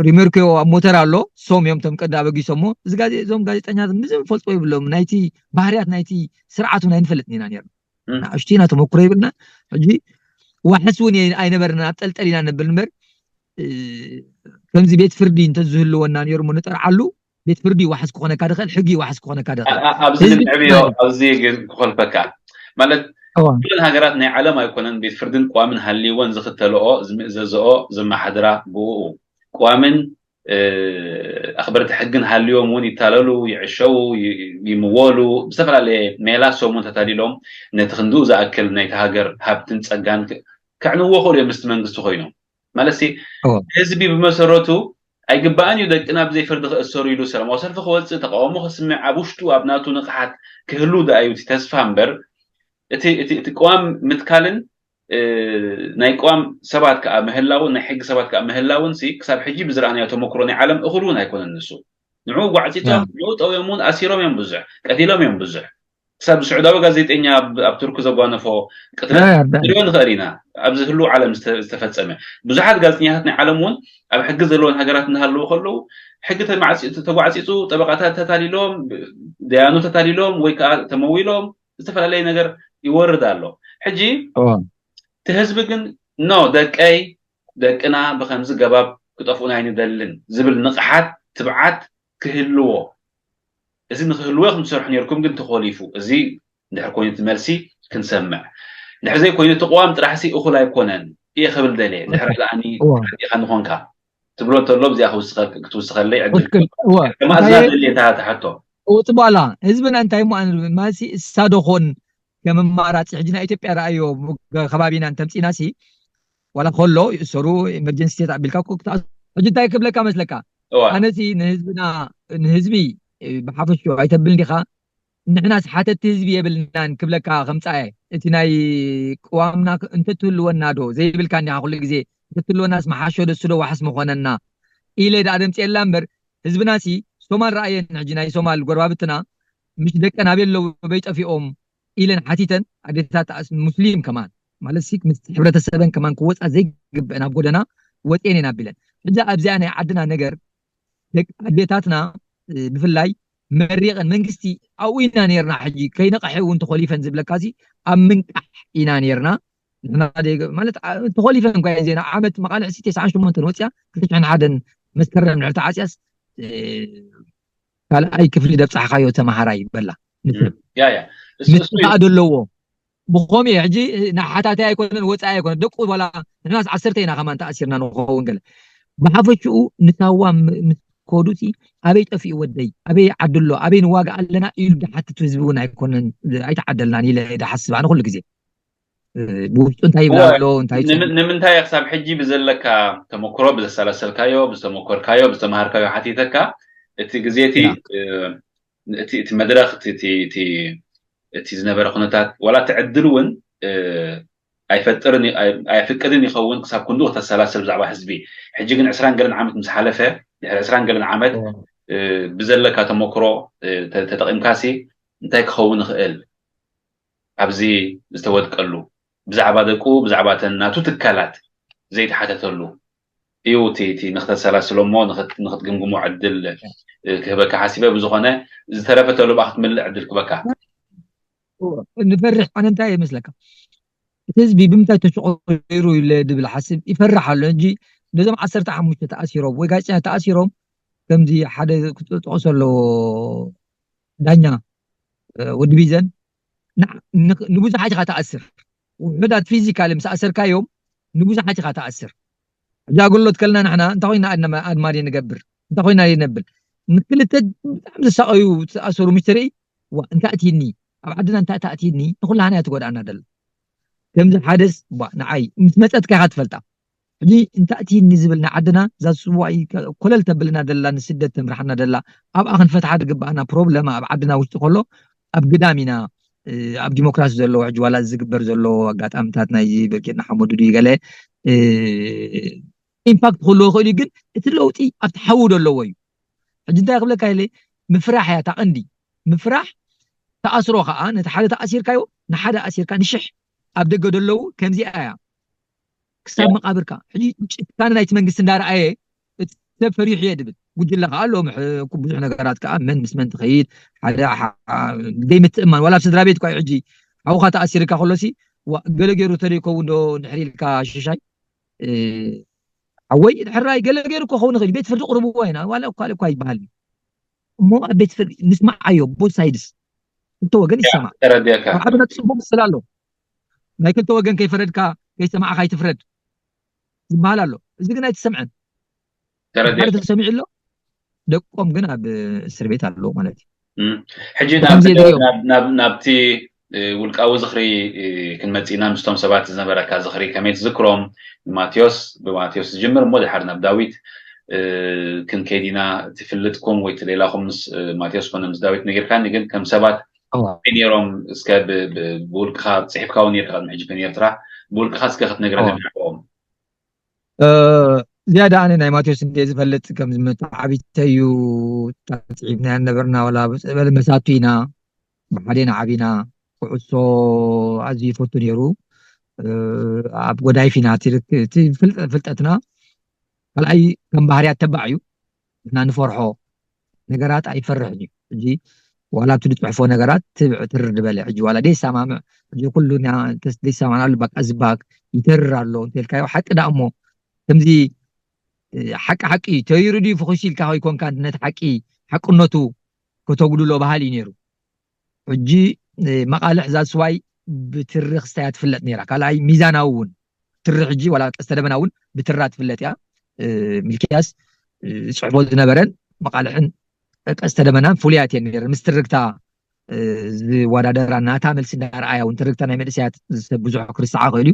ሪመርኮ ኣብ ሞተር ኣሎ፣ ሶም እዮም ቶም ቀዳ ኣበጊሶሞ። እዚ ጋዜ እዞም ጋዜጠኛት ምንም ፈልጦ የብሎም፣ ናይቲ ባህርያት ናይቲ ስርዓት እውን ኣይንፈልጥን ኢና ነርና። ንኣሽቱ ኢና ተመክሮ ይብልና። ሕጂ ዋሕስ እውን ኣይነበርና፣ ኣብ ጠልጠል ኢና ነብል እምበር፣ ከምዚ ቤት ፍርዲ እንተዝህልወና ነይሩ ንጠርዓሉ። ቤት ፍርዲ ዋሕስ ክኾነካ ድኽእል፣ ሕጊ ዋሕስ ክኾነካ ድኽእል። ኣብዚ ግን ዕብዮ፣ ኣብዚ ግን ክኾልፈካ ማለት ኩለን ሃገራት ናይ ዓለም ኣይኮነን ቤት ፍርድን ቅዋምን ሃልይወን ዝኽተልኦ፣ ዝምእዘዝኦ፣ ዘመሓድራ ብኡ ቅዋምን ኣኽበርቲ ሕግን ሃልዮም እውን ይታለሉ፣ ይዕሸዉ፣ ይምወሉ፣ ብዝተፈላለየ ሜላ ሶም እውን ተታሊሎም ነቲ ክንድኡ ዝኣክል ናይቲ ሃገር ሃብትን ጸጋን ከዕንዎ ክእሉ እዮም ምስቲ መንግስቲ ኮይኖም። ማለት ህዝቢ ብመሰረቱ ኣይግባእን እዩ ደቅና ብዘይ ፍርዲ ክእሰሩ ኢሉ ሰላማዊ ሰልፊ ክወፅእ፣ ተቃውሞ ክስምዕ፣ ኣብ ውሽጡ ኣብ ናቱ ንቕሓት ክህሉ ደኣ እዩ እቲ ተስፋ እምበር እቲ ቅዋም ምትካልን ናይ ቅዋም ሰባት ከዓ ምህላውን ናይ ሕጊ ሰባት ከዓ ምህላውን ሲ ክሳብ ሕጂ ብዝረኣናዮ ተመክሮ ናይ ዓለም እኹል እውን ኣይኮነን። ንሱ ንዑ ጓዕፂፆም ንዑ ጠውዮም እውን ኣሲሮም እዮም ብዙሕ፣ ቀቲሎም እዮም ብዙሕ። ክሳብ ስዑዳዊ ጋዜጠኛ ኣብ ቱርኪ ዘጓነፎ ቅትለት ንሪኦ ንኽእል ኢና። ኣብዚ ህሉ ዓለም ዝተፈፀመ ብዙሓት ጋዜጠኛታት ናይ ዓለም እውን ኣብ ሕጊ ዘለዎን ሃገራት እናሃለዉ ከለዉ ሕጊ ተጓዕፂፁ፣ ጠበቃታት ተታሊሎም፣ ደያኑ ተታሊሎም ወይ ከዓ ተመዊሎም ዝተፈላለየ ነገር ይወርድ ኣሎ። ሕጂ እቲ ህዝቢ ግን ኖ ደቀይ ደቅና ብከምዚ ገባብ ክጠፍኡና ኣይንደልን ዝብል ንቕሓት ትብዓት ክህልዎ፣ እዚ ንክህልዎ ኢኹም ትሰርሑ ነርኩም ግን ተኾሊፉ። እዚ እንድሕር ኮይኑ እቲ መልሲ ክንሰምዕ። እንድሕር ዘይኮይኑ እቲ ቅዋም ጥራሕሲ እኹል ኣይኮነን እየ ክብል ደልየ። እንድሕር ከኣ ዲኻ ንኾንካ ትብሎ እንተሎ እዚኣ ክትውስኸለይ ዕድል ከማእዛ ደልየ እታ ትሓቶ። እወ ጽቡቕ ኣላ። ህዝብና እንታይ እሞ ኣነ ዝብል ማለትሲ እሳ ዶ ኾን ከም ኣማራጺ ሕጂ ናይ ኢትዮጵያ ረኣዮ ከባቢና እንተምጺእና ሲ ዋላ ከሎ ይእሰሩ ኢመርጀንሲ ስቴት ኣቢልካ እኮ ክትኣስ ሕጂ እንታይ ክብለካ መስለካ? ኣነሲ ንህዝብና ንህዝቢ ብሓፈሽኡ ኣይተብል እንዲኻ? ንሕናስ ሓተቲ ህዝቢ የብልናን ክብለካ ከምጻኤ እቲ ናይ ቅዋምና እንተትህልወና ዶ ዘይብልካ እንዲኻ ኩሉ ግዜ እንተትህልወናስ መሓሾ ደስዶ ዋሕስ ምኾነና ኢለ ደኣ ደምጽኤላ እምበር ህዝብናሲ ሶማል ረኣየን ሕጂ ናይ ሶማል ጎረባብትና ምሽ ደቀን ኣበይ ኣለዉ ኣበይ ጠፊኦም ኢለን ሓቲተን ኣዴታት ኣስ ሙስሊም ከማን ማለት ሲ ምስ ሕብረተሰበን ከማን ክወፃ ዘይግበአን ኣብ ጎደና ወፅኤን እየን ኣቢለን። ሕጂ ኣብዚኣ ናይ ዓድና ነገር ደቂ ኣዴታትና ብፍላይ መሪቐን መንግስቲ ኣብኡ ኢና ነርና ሕጂ ከይነቕሐ እውን ተኾሊፈን ዝብለካ ሲ ኣብ ምንቃሕ ኢና ነርና። ንሕና ማለት ተኾሊፈን እኳ እየን ዜና ዓመት መቓልዕ ሲ ተስዓን ሸሞንተን ወፅያ ክልተ ሽሕን ሓደን መስከረም ንድሕሪ ተዓፅያስ ካልኣይ ክፍሊ ደብፃሕካዮ ተምሃራይ በላ። ንስብ ያ ያ እሱ ምስ እሱ እዩ። ከዓ ዘለዎ ብኸምኡ እዩ። ሕጂ ንሓታታይ ኣይኮነን ወፃኢ ኣይኮነን ደቁ በላ። ንሕናስ ዓሰርተ ኢና ከማን ተኣሲርና ንኸውን ገለ ብሓፈሽኡ ንሳዋ ም- ምስ ከዱ ሲ ኣበይ ጠፊኡ ወደይ ኣበይ ዓዲ ኣሎ ኣበይ ንዋጋ ኣለና ኢሉ ድሓትት ህዝቢ እውን ኣይኮነን ኣይተዓደልናን ኢለ ድሓስብ ኣነ ኩሉ ግዜ ብውሽጡ እንታይ ይብላ ኣሎ እንታይ ይፅንሕ ንምንታይ ክሳብ ሕጂ ብዘለካ ተመክሮ ብዘሰላሰልካዮ ብዝተመኮርካዮ ብዝተምሃርካዮ ሓቲተካ እቲ ግዜ እቲ እቲ መድረክ እቲ ዝነበረ ኩነታት ዋላ እቲ ዕድል እውን ኣይፈጥርን ኣየፍቅድን ይኸውን ክሳብ ክንድኡ ክተሰላስል ብዛዕባ ህዝቢ ሕጂ ግን ዕስራን ገለን ዓመት ምስ ሓለፈ ድሕሪ ዕስራን ገለን ዓመት ብዘለካ ተመክሮ ተጠቂምካሲ እንታይ ክኸውን ይኽእል ኣብዚ ዝተወድቀሉ ብዛዕባ ደቁ ብዛዕባ ተን ናቱ ትካላት ዘይተሓተተሉ እዩ እቲ እቲ ንክተሰላስሎ እሞ ንክትግምግሞ ዕድል ክህበካ ሓሲበ ብዝኾነ ዝተረፈ ተሎ ብኣ ክትምልእ ዕድል ክበካ ንፈርሕ ኣነ እንታይ ይመስለካ እቲ ህዝቢ ብምንታይ ተሽቆሪሩ ኢለ ድብል ሓስብ ይፈርሕ ኣሎ እንጂ ነዞም ዓሰርተ ሓሙሽተ ተኣሲሮም ወይ ጋዜጠኛ ተኣሲሮም ከምዚ ሓደ ክጥቕሶ ኣለዎ ዳኛ ወዲ ቢዘን ንብዙሓት ኢኻ ትኣስር። ውሑዳት ፊዚካሊ ምስ ኣሰርካዮም ንብዙሓት ኢኻ ትኣስር። ሕጂ ኣገልግሎት ከለና ንሕና እንታይ ኮይና ኣድማሪ ንገብር እንታይ ኮይና ነብል? ንክልተ ብጣዕሚ ዝሳቀዩ ዝኣሰሩ ምስ ትርኢ እንታይ ኣትይኒ፣ ኣብ ዓድና እንታይ ኣትይኒ ንኩላህና እያ ትጎድኣና ደላ። ከምዚ ሓደስ ንዓይ ምስ መፀትካ ኢኻ ትፈልጣ። ሕጂ እንታይ ኣትይኒ ዝብል ንዓድና እዛ ስዋይ ኮለል ተብልና ደላ ንስደት ተምርሓና ደላ ኣብኣ ክንፈትሓ ዝግባኣና ፕሮብለማ ኣብ ዓድና ውሽጢ ከሎ ኣብ ግዳም ኢና። ኣብ ዲሞክራሲ ዘለዎ ሕጂ ዋላ ዝግበር ዘሎ ኣጋጣሚታት ናይ ብርጌድ ንሓመዱ ድዩ ገለ ኢምፓክት ክህልዎ ይኽእል እዩ፣ ግን እቲ ለውጢ ኣብቲ ሓዊ ዶ ኣለዎ እዩ። ሕጂ እንታይ ክብለካ ኢለ ምፍራሕ እያ እታ ቀንዲ ምፍራሕ። ተኣስሮ ከዓ ነቲ ሓደ ተኣሲርካዮ ንሓደ ኣሲርካ ንሽሕ ኣብ ደገ ደለዉ ከምዚኣ እያ ክሳብ መቃብርካ። ሕጂ ጭካነ ናይቲ መንግስቲ እንዳረኣየ እቲ ሰብ ፈሪሑ እየ ድብል ጉጅለ ከዓ ኣሎ ብዙሕ ነገራት ከዓ መን ምስ መን ትኸይድ ሓደ ዘይምትእማን ዋላ ኣብ ስድራ ቤት እኳ ሕጂ ሓውካ ተኣሲርካ ከሎሲ ገለ ገይሩ ተደይከውን ዶ እንድሕር ኢልካ ሽሻይ ሓወይ ሕራይ ገለ ገይሩ ክኸውን ይኽእል ቤት ፍርዲ ቅርብዎ ኢና ዋላ እኳ እኳ ይበሃል እሞ ኣብ ቤት ፍርዲ ንስማዓዮ ቦት ሳይድስ ክልተ ወገን ይሰማዕ ተረዲእካ ኣብ ዓድና ፅቡቅ ምስል ኣሎ ናይ ክልተ ወገን ከይፈረድካ ከይሰማዕካ ይትፍረድ ዝበሃል ኣሎ እዚ ግን ኣይትሰምዐን ተረዲእካ ሓደ ተሰሚዑ ኣሎ ደቆም ግን ኣብ እስር ቤት ኣለዉ ማለት እዩ እም፣ ሕጂ ከም ናብ ዘይርእዮም። ናብ- ናብ- ናብቲ እ፣ ውልቃዊ ዝኽሪ እ፣ ክንመጽእ ኢና ምስቶም ሰባት ዝነበረካ ዝኽሪ ከመይ ትዝክሮም ንማቴዎስ ብማቴዎስ ዝጅምር እሞ ድሓር ናብ ዳዊት እ፣ ክንከይድ ኢና ትፍልጥኩም ወይ ትሌላኹም ምስ እ፣ ማቴዎስ ኮነ ምስ ዳዊት ነጊርካኒ ግን ከም ሰባት እዋ። ከመይ ነይሮም እስከ ብ- ብ- ብውልቅኻ ጽሒፍካ እውን ነርካ ቅድሚ ሕጂ ፔን ኤርትራ ብውልቅኻ እስከ ክትነግረኒ ኦ። ብዛዕባኦም ዝያዳ ኣነ ናይ ማቴዎስ እንደ ዝፈልጥ ከም ዝመጣ ዓቢተዩ ጣዕዒብና ነበርና ወላ በለ መሳቱ ኢና ብሓዴና ዓቢና ኩዕሶ ኣዝዩ ይፈቱ ነይሩ ኣብ ጎዳይፍ ኢና ፍልጠትና ካልኣይ ከም ባህርያት ተባዕ እዩ ንሕና ንፈርሖ ነገራት ኣይፈርሕን እዩ ሕጂ ዋላ ኣብቲ ዝፅሕፎ ነገራት ትብዕ ትርር ዝበለ ሕጂ ዋላ ደይሰማምዕ ሕጂ ኩሉ ደይሰማምዕሉ በቃ ዝባክ ይተርር ኣሎ እንተልካዮ ሓቂ ዳ እሞ ከምዚ ሓቂ ሓቂ ተይሩ ድዩ ፍኹስ ኢልካ ከይኮንካ ነቲ ሓቂ ሓቅነቱ ከተጉድሎ ባህል እዩ ነይሩ ሕጂ መቃልሕ ዛስዋይ ብትሪ ክስታያ ትፍለጥ ነይራ ካልኣይ ሚዛናዊ እውን ትሪ ሕጂ ዋላ ቀስተ ደመና እውን ብትራ ትፍለጥ እያ ሚልክያስ ዝፅሕፎ ዝነበረን መቃልሕን ቀስተ ደመናን ፍሉያት እየን ነይረን ምስ ትርግታ ዝወዳደራ ናታ መልሲ እንዳረኣያ እውን ትርግታ ናይ መንእሰያት ሰብ ብዙሕ ክርስዓ ክእል እዩ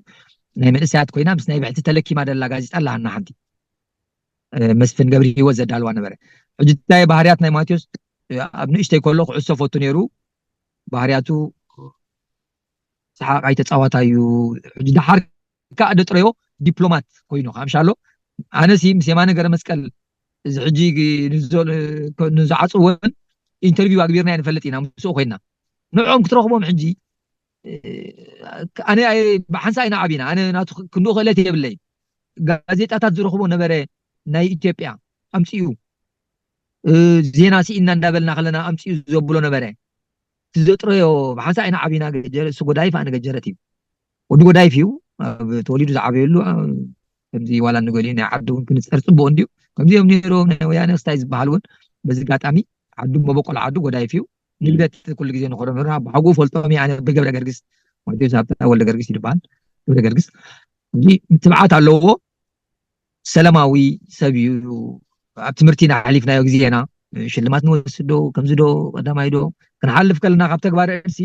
ናይ መንእሰያት ኮይና ምስ ናይ ብሕቲ ተለኪማ ደላ ጋዜጣ ኣለሃና ሓንቲ መስፍን ገብሪ ህይወት ዘዳልዋ ነበረ ሕጂ እንታይ ባህርያት ናይ ማቴዎስ ኣብ ንእሽተይ ከሎ ክዕሶ ፈቱ ነይሩ ባህርያቱ ሰሓቃይ ተፃዋታይ እዩ ሕጂ ደሓር ከዓ ደጥረዮ ዲፕሎማት ኮይኑ ከምሻሎ ኣነሲ ምስ የማነ ገረ መስቀል እዚ ሕጂ ንዝዓፅወን ኢንተርቪው ኣግቢርና ንፈልጥ ኢና ምስኡ ኮይና ንዕኦም ክትረኽቦም ሕጂ ኣነ ብሓንሳ ኢና ዓቢና ኣነ ናቱ ክንኡ ክእለት የብለይ ጋዜጣታት ዝረኽቦ ነበረ ናይ ኢትዮጵያ ኣምፅኡ ዜና ስኢና እንዳበልና ከለና ኣምፅኡ ዘብሎ ነበረ እቲ ዘጥረዮ ብሓንሳ ኢና ዓቢና ገጀረ እሱ ጎዳይፍ ኣነ ገጀረት እዩ ወዲ ጎዳይፍ እዩ ተወሊዱ ዝዓበየሉ ከምዚ ዋላ ንገሊኡ ናይ ዓዲ እውን ክንፀር ፅቡቅ እንድዩ ከምዚኦም ነይሮም ናይ ወያነ ክስታይ ዝበሃል እውን በዚ ኣጋጣሚ ዓዱ መበቆል ዓዱ ጎዳይፍ እዩ ንግደት ኩሉ ግዜ ንኸዶ ምህርና ብሓጉኡ ፈልጦም ኣነ ብገብረ ገርግስ ማቴዎስ ሃብተ ወልደ ገርግስ ይድበሃል ገብረ ገርግስ እዚ ትብዓት ኣለዎ ሰላማዊ ሰብ እዩ ኣብ ትምህርቲ ናሕሊፍናዮ ግዜ ኢና ሽልማት ንወስድ ዶ ከምዚ ዶ ቀዳማይ ዶ ክንሓልፍ ከለና ካብ ተግባር ርእሲ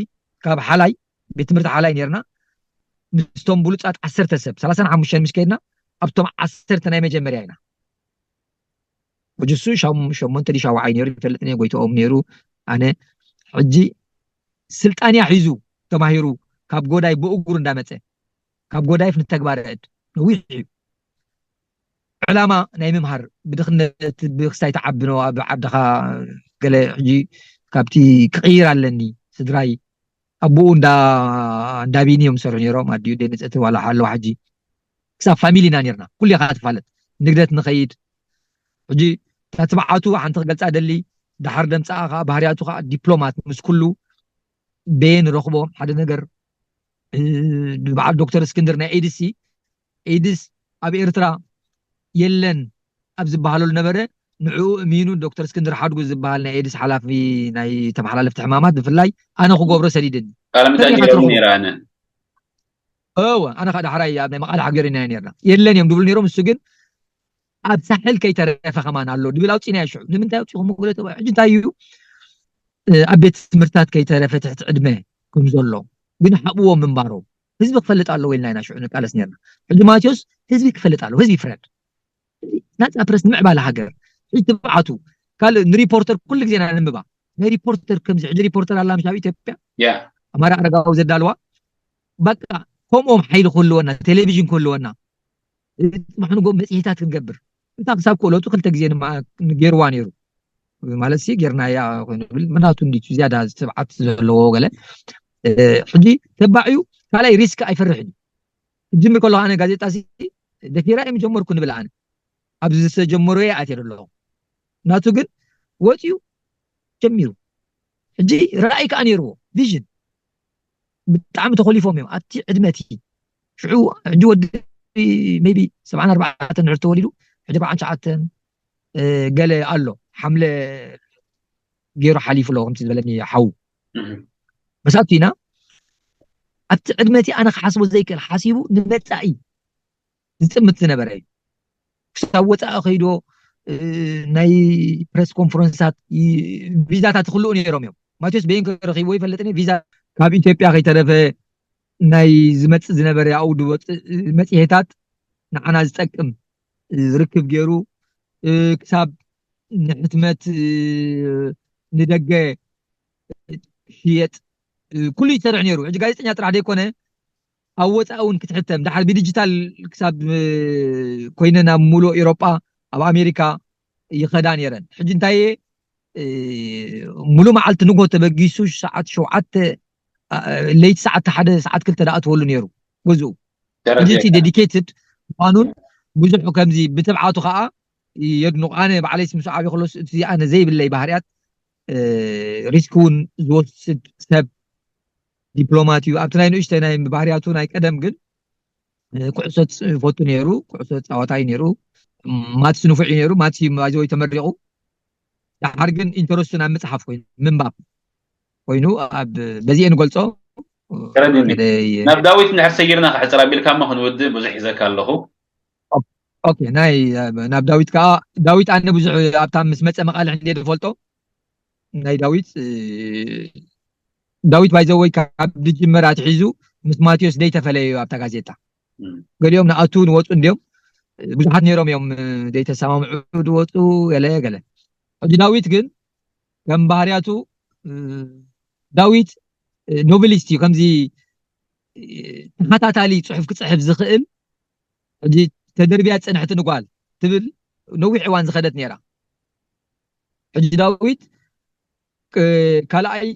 ካብ ሓላይ ቤት ትምህርቲ ሓላይ ነርና ምስቶም ብሉፃት ዓሰርተ ሰብ ሰላሳን ሓሙሽተን ምስ ከድና ኣብቶም ዓሰርተ ናይ መጀመርያ ኢና ሕጂ እሱ ሸሞንተ ዲ ሻውዓይ ነይሩ ይፈልጥ ነ ጎይትኦም ነይሩ ኣነ ሕጂ ስልጣንያ ሒዙ ተማሂሩ ካብ ጎዳይ ብእግሩ እንዳመፀ ካብ ጎዳይፍ ንተግባረ እድ ነዊሕ እዩ ዕላማ ናይ ምምሃር ብድኽነት ብክስታይ ተዓብኖ ኣብ ዓድኻ ገለ ሕጂ ካብቲ ክቕይር ኣለኒ ስድራይ ኣቦኡ እንዳ እንዳ ቢኒ እዮም ዝሰርሑ ነይሮም ኣዲኡ ደንፀቲ ዋላ ሓለዋ ሕጂ ክሳብ ፋሚሊ ኢና ነርና ኩሉ ኢኻ ትፋለጥ ንግደት ንኸይድ ሕጂ እታ ትብዓቱ ሓንቲ ክገልፃ ደሊ ዳሓር ደምፃኣ ከዓ ባህርያቱ ከዓ ዲፕሎማት ምስ ኩሉ በየ ንረኽቦ ሓደ ነገር ብበዓል ዶክተር እስክንድር ናይ ኤድስ ሲ ኤድስ ኣብ ኤርትራ የለን ኣብ ዝበሃለሉ ነበረ ንዕኡ እሚኑ ዶክተር እስክንድር ሓድጉ ዝበሃል ናይ ኤድስ ሓላፊ ናይ ተመሓላለፍቲ ሕማማት ብፍላይ ኣነ ክገብሮ ሰዲድኒ። ቃለ መጠይቅ ከመይ ኢኻ ገይረሉ ትረኽቦ? ነይረ ኣነ። እወ ኣነ ከዓ ዳሕራይ ኣብ ናይ መቐለ ሓገር ኢና ነርና የለን እዮም ድብሉ ነይሮም። እሱ ግን ኣብ ሳሕል ከይተረፈ ከማን ኣሎ ድብል ኣውፂና ሽዑ ንምንታይ ኣውፂኹም? ጉለ ተባሂሉ ሕጂ እንታይ እዩ? ኣብ ቤት ትምህርታት ከይተረፈ ትሕቲ ዕድመ ከም ዘሎ ግን ሓብዎ ምንባሮም ህዝቢ ክፈልጥ ኣለዎ ኢልና ኢና ሽዑ ንቃለስ ነርና። ሕጂ ማቴዎስ ህዝቢ ክፈልጥ ኣለዎ፣ ህዝቢ ይፍረድ። ናፃ ፕረስ ንምዕባለ ሃገር ሕጂ ትብዓቱ ካልእ ንሪፖርተር ኩሉ ግዜና ንምባ ናይ ሪፖርተር ከምዚ ሕጂ ሪፖርተር ኣላ ምሽ ኣብ ኢትዮጵያ ያ ኣማራ ኣረጋዊ ዘዳልዋ በቃ ከምኦም ሓይሊ ክህልወና ቴሌቪዥን ክህልወና ፅባሕ ንጎ መፅሄታት ክንገብር እታ ክሳብ ክእለቱ ክልተ ግዜ ንማ- ገይርዋ ነይሩ ማለት ሲ ጌርናያ ኮይኑ ብል ምናቱ እንዲ ዝያዳ ትብዓት ዘለዎ ገለ እ፣ ሕጂ ተባዕዩ ካልኣይ ሪስክ ኣይፈርሕን እዩ ክጅምር ከለኹ ኣነ ጋዜጣ ሲ ደፊራ እዮም ጀመርኩ ንብል ኣነ ኣብዚ ዝተጀመሮ እየ ኣትየ ኣለኹ ናቱ ግን ወፂኡ ጀሚሩ ሕጂ ራእይ ከዓ ነይርዎ ቪዥን ብጣዕሚ ተኮሊፎም እዮም ኣብቲ ዕድመቲ ሽዑ ሕጂ ወዲ ሜቢ ሰብዓን ኣርባዕተን ድሕር ተወሊዱ ሕጂ ኣርባዓን ትሽዓተን እ፣ ገለ ኣሎ ሓምለ ገይሩ ሓሊፉ ኣሎ ከምቲ ዝበለኒ ሓዉ እህ። መሳቱ ኢና ኣብቲ ዕድመቲ ኣነ ክሓስቦ ዘይክእል ሓሲቡ ንመፃኢ ዝጥምት ዝነበረ እዩ ክሳብ ወፃኢ ከይዶ እ፣ ናይ ፕሬስ ኮንፈረንስታት ይ- ቪዛታት ክልኡ ነይሮም እዮም ማቴዎስ በይን ክረኪብዎ ይፈልጥኒ ቪዛ ካብ ኢትዮጵያ ከይተረፈ ናይ ዝመፅእ ዝነበረ ኣብኡ ዝወፅእ መፅሄታት ንዓና ዝጠቅም ርክብ ገይሩ እ፣ ክሳብ ንሕትመት እ፣ ንደገ ሽየጥ እ፣ ኩሉ ይሰርሕ ነይሩ ሕጂ ጋዜጠኛ ጥራሕ ዘይኮነ ኣብ ወፃኢ እውን ክትሕተም ዳሓር ብዲጂታል ክሳብ እ፣ ኮይነ ናብ ሙሉእ ኤሮጳ ኣብ ኣሜሪካ ይኸዳ ነይረን ሕጂ እንታይ እየ እ፣ ሙሉእ መዓልቲ ንጎ ተበጊሱ ሰዓት ሸውዓተ እ፣ ለይቲ ሰዓት ሓደ ሰዓት ክልተ ደኣ ትወሉ ነይሩ ገዝኡ ሕጂ እቲ ዴዲኬትድ ምኳኑን ብዙሕ ከምዚ ብትብዓቱ ከዓ የድንቑ ኣነ ባዕለይስ ምስ ዓብይ ከሎስ እቲ ኣነ ዘይብለይ ባህርያት እ፣ ሪስክ እውን ዝወስድ ሰብ ዲፕሎማት እዩ ኣብቲ ናይ ንእሽተይ ናይ ባህርያቱ ናይ ቀደም ግን እ፣ ኩዕሶ ይፈቱ ነይሩ ኩዕሶ ፃወታይ ነይሩ ማትስ ንፉዕ እዩ ነይሩ ማትስ ባይዘወይ ተመሪቑ ዳሓር ግን ኢንተረስቱ ናብ ምፅሓፍ ኮይኑ ምንባብ ኮይኑ ኣብ በዚኤ ንገልፆ ተረዲኒ እ፣ ናብ ዳዊት እንድሕር ሰጊርና ክሕፅር ኣቢልካ እሞ ክንውድእ ብዙሕ ሒዘካ ኣለኹ ኦኬ ናይ እ፣ ናብ ዳዊት ከዓ ዳዊት ኣነ ብዙሕ ኣብታ ምስ መፀ መቃልሕ እንደ ዝፈልጦ ናይ ዳዊት እ፣ ዳዊት ባይዘወይ ካብ ዝጅመር ኣትሒዙ ምስ ማቴዎስ ደይተፈለየ እዩ ኣብታ ጋዜጣ እም። ገሊኦም ንኣቱ ንወፁ እንዲዮም ብዙሓት ነይሮም እዮም እ፣ ዘይተሰማምዑ ዝወፁ ገለ ገለ ሕጂ ዳዊት ግን ከም ባህርያቱ እ፣ ዳዊት እ፣ ኖቨሊስት እዩ ከምዚ እ፣ ተኸታታሊ ፅሑፍ ክፅሕፍ ዝኽእል ሕጂ ተደርብያ ዝፀንሐት ንጓል ትብል ነዊሕ እዋን ዝኸደት ነይራ ሕጂ ዳዊት እ፣ ካልኣይ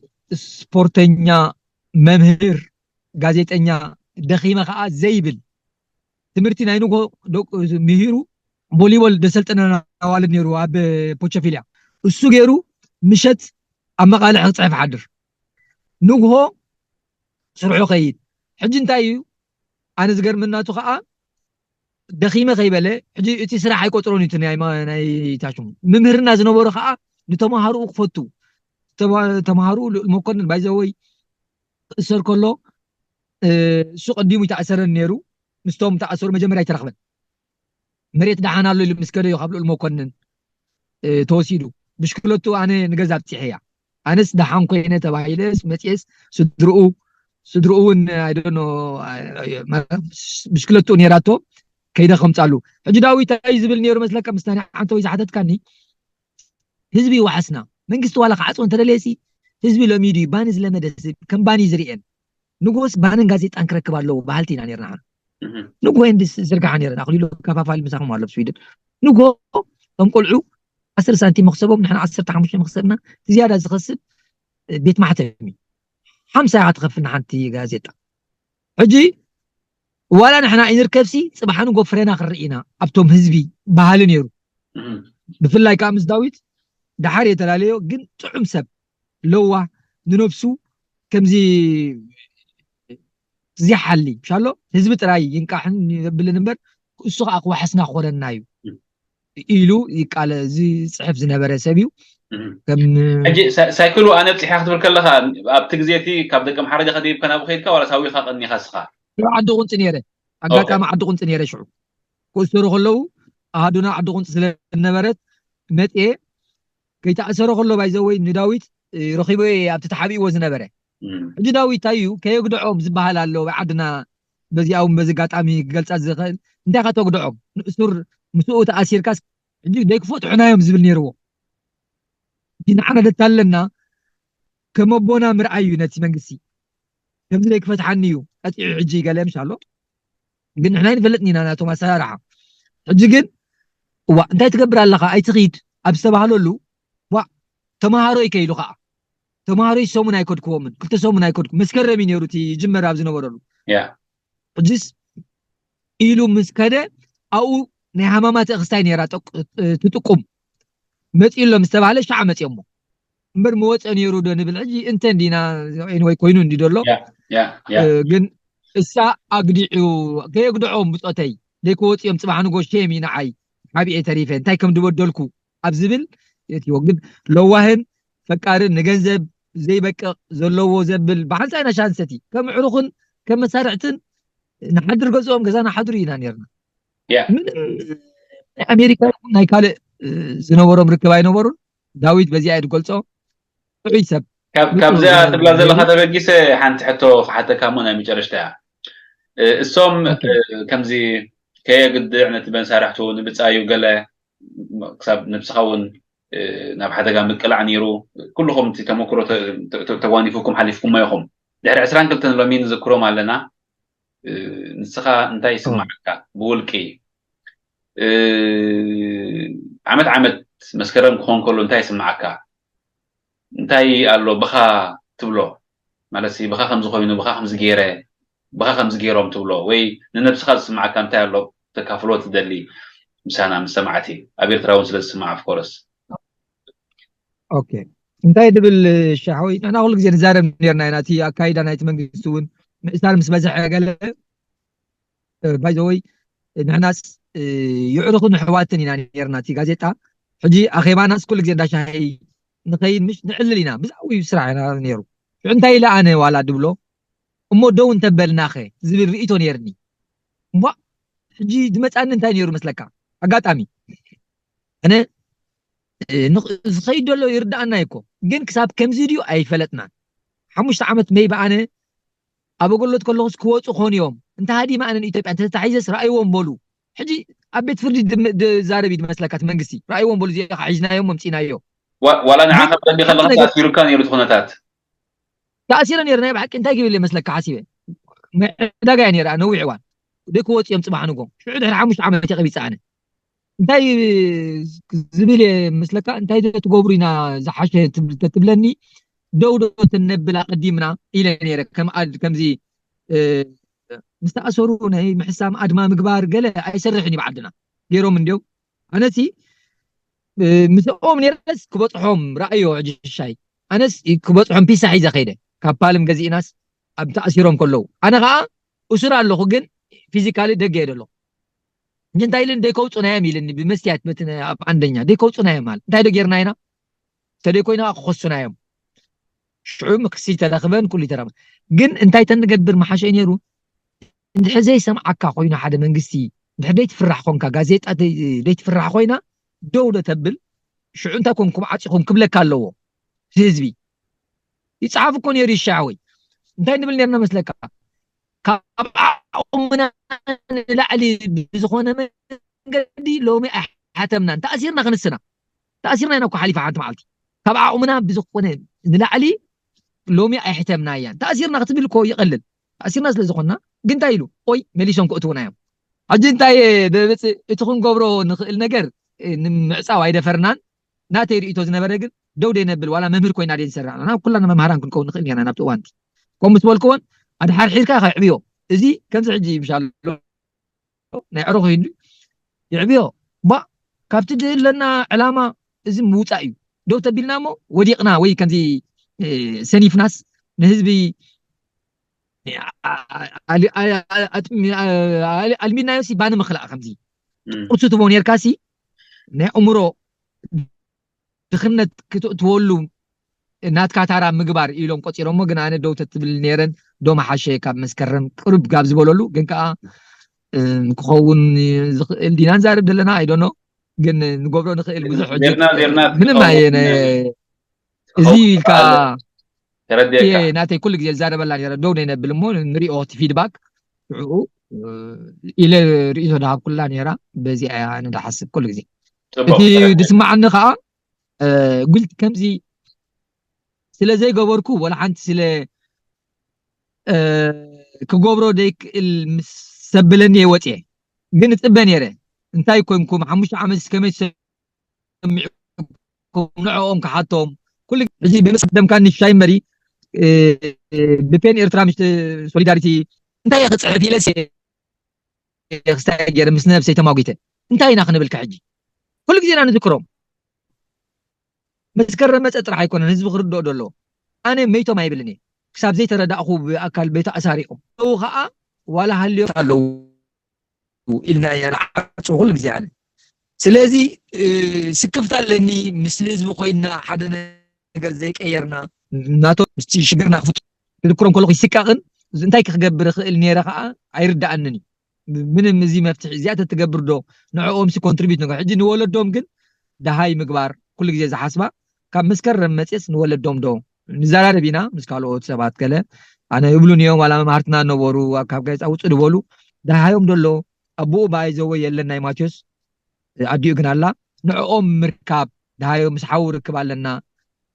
ስፖርተኛ መምህር ጋዜጠኛ ደኺመ ከዓ ዘይብል ትምህርቲ ናይ ንጎ ደቁ ምሂሩ ቮሊቦል ደሰልጥነና ኣዋልድ ነይሩ ኣብ ፖቸፊልያ እሱ ገይሩ ምሸት ኣብ መቃልሕ ክፅሕፍ ሓድር ንግሆ ስርሑ ከይድ ሕጂ እንታይ እዩ ኣነ ዝገርመናቱ ከዓ ደኺመ ከይበለ ሕጂ እቲ ስራሕ ኣይቆፅሮን እዩ እቲ ናይ ማ- ናይ ታሽሙ ምምህርና ዝነበሩ ከዓ ንተምሃርኡ ክፈቱ ተባ- ተምሃርኡ ልኡል መኮንን ባይዘወይ ክእሰር ከሎ እ፣ እሱ ቀዲሙ ይተኣሰረን ነይሩ ምስቶም ተኣሰሩ መጀመርያ ኣይተረኽበን መሬት ደሓን ኣሎ ኢሉ ምስ ከደዮ ካብ ልኡል መኮንን እ፣ ተወሲዱ ብሽክለቱ ኣነ ንገዛ ኣብፂሐያ ኣነስ ደሓን ኮይነ ተባሂለስ መፅኤስ ስድርኡ ስድርኡ እውን ኣይደኖ ብሽክለቱ ነይራቶ ከይደ ከምፃሉ ሕጂ ዳዊት እንታይ ዝብል ነይሩ መስለካ ምስታ ናይ ሓንቲ ወይ ዝሓተትካኒ ህዝቢ ይዋሓስና መንግስቲ ዋላ ክዓፅዎ እንተደለየሲ ህዝቢ ለሚዱ እዩ ባኒ ዝለመደ ህዝቢ ከም ባኒ ዝርኤን ንጎስ ባንን ጋዜጣን ክረክብ ኣለዎ በሃልቲ ኢና ነርና ሓን ንጎ እንዲ ዝርግሓ ነረን ኣክሊሉ ከፋፋሊ ምሳኹም ኣሎ ኣብ ስዊድን ንጎ ከም ቆልዑ ዓሰርተ ሳንቲም መክሰቦም ንሕና ዓሰርተ ሓሙሽተ መክሰብና ዝያዳ ዝኸስብ ቤት ማሕተሚ ሓምሳ ኢኻ ትኸፍል ንሓንቲ ጋዜጣ ሕጂ ዋላ ንሕና ይንርከብሲ ፅባሕ ንጎ ፍረና ክንርኢ ኢና ኣብቶም ህዝቢ ባህሊ ነይሩ ብፍላይ ከዓ ምስ ዳዊት ደሓር የተላለዮ ግን ጥዑም ሰብ ለዋህ ንነብሱ ከምዚ ዝሓሊ ምሻሎ ህዝቢ ጥራይ ይንቃሕን የብልን እምበር እሱ ከዓ ክዋሕስና ክኾነና እዩ ኢሉ ይቃለ ዝፅሕፍ ዝነበረ ሰብ እዩ። ከም ሕጂ ሳይክሉ ኣነ ብፅሕያ ክትብል ከለካ ኣብቲ ግዜ እቲ ካብ ደቂ ኣምሓራ ዲካ ደይብካ ናብኡ ከይድካ ዋላ ሳዊካ ቀኒካ ስኻ? ዓዲ ቁንፂ ነይረ፣ ኣጋጣሚ ዓዲ ቁንፂ ነይረ። ሽዑ ክእሰሩ ከለዉ ኣሃዱና ዓዲ ቁንፂ ስለነበረት መፅየ ከይተኣሰረ ከሎ ባይዘወይ ንዳዊት ረኪቦ ኣብቲ ተሓቢእዎ ዝነበረ። ሕጂ ዳዊት እንታይ እዩ ከየግድዖም ዝበሃል ኣሎ ዓድና። በዚኣ እውን በዚ ኣጋጣሚ ክገልፃ ዝኽእል እንታይ ኢኻ ተግድዖም? ንእሱር ምስኡ ተኣሲርካስ ሕጂ ደይክፈትሑና እዮም ዝብል ነይርዎ። ሕጂ ንዓና ደታለና ከም ኣቦና ምርኣይ እዩ ነቲ መንግስቲ። ከምዚ ደይክፈትሓኒ እዩ ቀፂዑ ሕጂ ገለ ምሽ ኣሎ። ግን ንሕና ኣይንፈልጥን ኢና ናቶም ኣሰራርሓ። ሕጂ ግን እዋ እንታይ ትገብር ኣለኻ ኣይትኺድ ኣብ ዝተባህለሉ ዋ ተምሃሮ ይከይሉ ከዓ ተምሃሮ ሰሙን ኣይከድክዎምን ክልተ ሰሙን ኣይከድኩ መስከረም እዩ ነይሩ እቲ ይጅመር ኣብ ዝነበረሉ ሕጅስ ኢሉ ምስ ከደ ኣብኡ ናይ ሃማማት እኽስታይ ነይራ ትጥቁም መፂኡ ኣሎ ምስ ተባህለ ሻዕ መፂኦሞ እምበር መወፀ ነይሩ ዶ ንብል ሕጂ እንተ እንዲና ወይ ኮይኑ እንዲ ዶ ኣሎ ግን እሳ ኣግዲዑ ከየግድዖም ብፆተይ ደይክወፅኦም ፅባሕ ንጎ ሼም እዩ ንዓይ ሓቢኤ ተሪፈ እንታይ ከም ዝበደልኩ ኣብ ዝብል የትዎ ግን ለዋህን ፈቃርን ንገንዘብ ዘይበቅቕ ዘለዎ ዘብል ብሓንሳይ ኢና ሻንሰቲ ከም ዕሩኽን ከም መሳርዕትን ንሓድር ገዝኦም ገዛ ንሓድሩ ኢና ነርና ምንም ናይ ኣሜሪካ ይኹን ናይ ካልእ ዝነበሮም ርክብ ኣይነበሩን ዳዊት በዚኣ እየ ዝገልፆ ጥዑይ ሰብ ካብዚኣ ትብላ ዘለካ ተበጊሰ ሓንቲ ሕቶ ክሓተካ ሞ ናይ መጨረሽታ እያ እሶም ከምዚ ከየግድዕ ነቲ መሳርሕቱ ንብፃዩ ገለ ክሳብ ነብስኻ እውን ናብ ሓደጋ ምቅላዕ ነይሩ ኩልኹም እቲ ተመክሮ ተዋኒፉኩም ሓሊፍኩሞ ኢኹም ድሕሪ ዕስራን ክልተን ሎሚ ንዝክሮም ኣለና ንስኻ እንታይ ይስማዓካ ብውልቂ ዓመት ዓመት መስከረም ክኾን ከሎ እንታይ ይስማዓካ እንታይ ኣሎ ብኻ ትብሎ ማለት ብኻ ከምዚ ኮይኑ ብኻ ከምዚ ገይረ ብኻ ከምዚ ገይሮም ትብሎ ወይ ንነብስኻ ዝስማዓካ እንታይ ኣሎ ተካፍሎ ትደሊ ምሳና ምስ ሰማዕቲ ኣብ ኤርትራ እውን ስለ ዝስማዕ ኣፍኮረስ ኦኬ እንታይ ድብል ሻሕወይ ንሕና ኩሉ ግዜ ንዛረብ ነርና ኢና እቲ ኣካይዳ ናይቲ መንግስቲ እውን ምእሳር ምስ በዝሐ ገለ ባይዘወይ ንሕናስ የዕሩኽን ኣሕዋትን ኢና ነርና እቲ ጋዜጣ ሕጂ ኣኼባናስ ኩሉ ግዜ እንዳሻሂ ንኸይድ ምሽ ንዕልል ኢና ብዛዕባኡ ስራሕ ኢና ነይሩ ሽዑ እንታይ ኢለ ኣነ ዋላ ድብሎ እሞ ደው እንተበልናኸ ዝብል ርእቶ ነይርኒ እሞ ሕጂ ዝመፃኒ እንታይ ነይሩ መስለካ ኣጋጣሚ ኣነ ዝኸይድ ዘሎ ይርዳኣና እኮ ግን ክሳብ ከምዚ ድዩ ኣይፈለጥናን ሓሙሽተ ዓመት መይ ብኣነ ኣብ ኣገሎት ከለኹስ ክወፁ ኮኑ እዮም እንተ ሃዲማ ኣነ ንኢትዮጵያ እንተተታሒዘስ ረኣይዎም በሉ ሕጂ ኣብ ቤት ፍርዲ ዝዛረብ እዩ ዝመስለካ እቲ መንግስቲ ረኣይዎም በሉ እዚኣ ሒዝናዮም መምፂናዮ ዋላ ንዓኻ ብደንቢ ከለካ ተኣሲሩካ ነይሩ እቲ ኩነታት ተኣሲረ ነይረ ናይ ብሓቂ እንታይ ግብል መስለካ ሓሲበ ዕዳጋ እያ ነይራ ነዊሕ እዋን ደይ ክወፁ እዮም ፅባሕ ንጎ ሽዑ ድሕሪ ሓሙሽተ ዓመት እየ ቀቢፀ ኣነ እንታይ ዝብል እየ መስለካ እንታይ ትገብሩ ኢና ዝሓሸ ትብለኒ ደው ዶ ተነብል ኣቐዲምና ኢለ ነይረ ከም ከምዚ ምስ ተኣሰሩ ናይ ምሕሳም ኣድማ ምግባር ገለ ኣይሰርሕን እዩ ብዓድና ገይሮም እንዲዮም ኣነሲ ምስኦም ነይረስ ክበፅሖም ረኣዮ ሕጂ ሽሻይ ኣነስ ክበፅሖም ፒሳ ሒዘ ከይደ ካብ ፓልም ገዚእናስ ኣብ ተኣሲሮም ከለዉ ኣነ ከዓ እሱር ኣለኹ ግን ፊዚካሊ ደገ እየ ደለኹ እንጂ እንታይ ኢልን ደይከውፁና እዮም ኢልኒ ብመስትያት በቲ ኣብ ኣንደኛ ደይከውፁና እዮም ማለት እንታይ ዶ ጌርና ኢና ተደይ ኮይና ክኸሱና እዮም ሽዑ ምክሲ ተረኽበን ኩሉ ተረኸበ ግን እንታይ ተንገብር መሓሸ ነይሩ እንድሕር ዘይሰምዓካ ኮይኑ ሓደ መንግስቲ እንድሕር ዘይትፍራሕ ኮንካ ጋዜጣ ዘይትፍራሕ ኮይና ደው ዶ ተብል ሽዑ እንታይ ኮንኩም ዓፂኹም ክብለካ ኣለዎ ህዝቢ ይፅሓፍ እኮ ነይሩ ይሻወይ እንታይ ንብል ነርና መስለካ ካብ ዓቕምና ንላዕሊ ብዝኾነ መንገዲ ሎሚ ኣይሓተምናን ተኣሲርና ክንስና ተኣሲርና ኢና እኮ ሓሊፋ ሓንቲ መዓልቲ ካብ ዓቕምና ብዝኾነ ንላዕሊ ሎሚ ኣይሕተምናያን ተኣሲርና ክትብል እኮ ይቐልል ተኣሲርና ስለ ዝኾንና ግን እንታይ ኢሉ ቆይ መሊሶም ክእትውና እዮም ሕጂ እንታይ ብብፅእ እቲ ክንገብሮ ንኽእል ነገር ንምዕፃው ኣይደፈርናን ናተይ ርእቶ ዝነበረ ግን ደው ደይ ነብል ዋላ መምህር ኮይና ደይ ንሰርሕ ኣለና ኩላና መምሃራን ክንከውን ንኽእል ኢና ናብቲ እዋንቲ ከም ምስ በልክዎን ኣድሓርሒርካ ከዕብዮ እዚ ከምዚ ሕጂ ይምሻሎ ናይ ዕሩኽ ይህሉ ይዕብዮ ባ ካብቲ ድለና ዕላማ እዚ ምውፃእ እዩ ደው ተቢልና እሞ ወዲቕና ወይ ከምዚ ሰኒፍናስ ንህዝቢ ኣልሚድናዮ ሲ ባኒ ምክላእ ከምዚ ቁርሲ ትቦ ነርካ ሲ ናይ ኣእምሮ ድኽነት ክትእትወሉ ናትካ ታራ ምግባር ኢሎም ቆፂሮሞ። ግን ኣነ ደው ተትብል ነይረን ዶ መሓሸ ካብ መስከረም ቅርብ ጋብ ዝበለሉ። ግን ከዓ ክኸውን ዝኽእል ዲና ንዛረብ ዘለና ኣይዶኖ። ግን ንገብሮ ንኽእል ብዙሕ ምንም ኣየ እዚ ኢልካ ናተይ ኩሉ ግዜ ዝዛረበላ ነረ ደው ነይነብል እሞ ንሪኦ እቲ ፊድባክ ሽዑ ኢለ ርእቶ ዝሃብኩላ ነራ። በዚኣ እያ ንዳሓስብ ኩሉ ግዜ እቲ ድስማዓኒ ከዓ ጉልቲ ከምዚ ስለ ዘይገበርኩ ወላ ሓንቲ ስለ ክገብሮ ዘይክእል ምስ ሰብለኒ እየ ወፅየ። ግን እፅበ ነይረ እንታይ ኮንኩም ሓሙሽተ ዓመት ከመይ ሰሚዕኩም ንዕኦም ክሓቶም ኩሉ ሕጂ ብምስ ደምካ ንሻይ መሪ ብፔን ኤርትራ ምስ ሶሊዳሪቲ እንታይ እየ ክፅሕፍ ኢለስ ክስታይ ገይረ ምስ ነብሰይ ተማጒተ እንታይ ኢና ክንብል ከሕጂ ኩሉ ግዜና ንዝክሮም መስከረም መፀ ጥራሕ ኣይኮነን ህዝቢ ክርድኦ ደሎ ኣነ መይቶም ኣይብልን እየ ክሳብ ዘይተረዳእኹ ብኣካል ቤት ኣሳሪኦም ው ከዓ ዋላ ሃልዮ ኣለዉ ኢልና ኢና ንዓፁ ኩሉ ግዜ ኣነ ስለዚ ስክፍታ ኣለኒ ምስ ህዝቢ ኮይና ሓደ ነገር ዘይቀየርና ናቶም ምስቲ ሽግርና ክፍት ክዝክሮም ከለኹ ይስቃቕን እንታይ ክገብር እኽእል ነይረ ከዓ ኣይርዳኣንን እዩ ምንም እዚ መፍትሒ እዚኣ ተትገብር ዶ ንዕኦም ሲ ኮንትሪቢዩት ነገር ሕጂ ንወለዶም ግን ደሃይ ምግባር ኩሉ ግዜ ዝሓስባ ካብ መስከረም መፅስ ንወለዶም ዶ ንዘራረብ ኢና ምስ ካልኦት ሰባት ገለ ኣነ ይብሉን እዮም ዋላ መምሃርትና ነበሩ ካብ ጋዜጣ ውፅእ ዝበሉ ደሃዮም ደሎ ኣቦኡ ባይዘወ የለን ናይ ማቴዎስ ኣዲኡ ግን ኣላ ንዕኦም ምርካብ ደሃዮም ምስ ሓዉ ርክብ ኣለና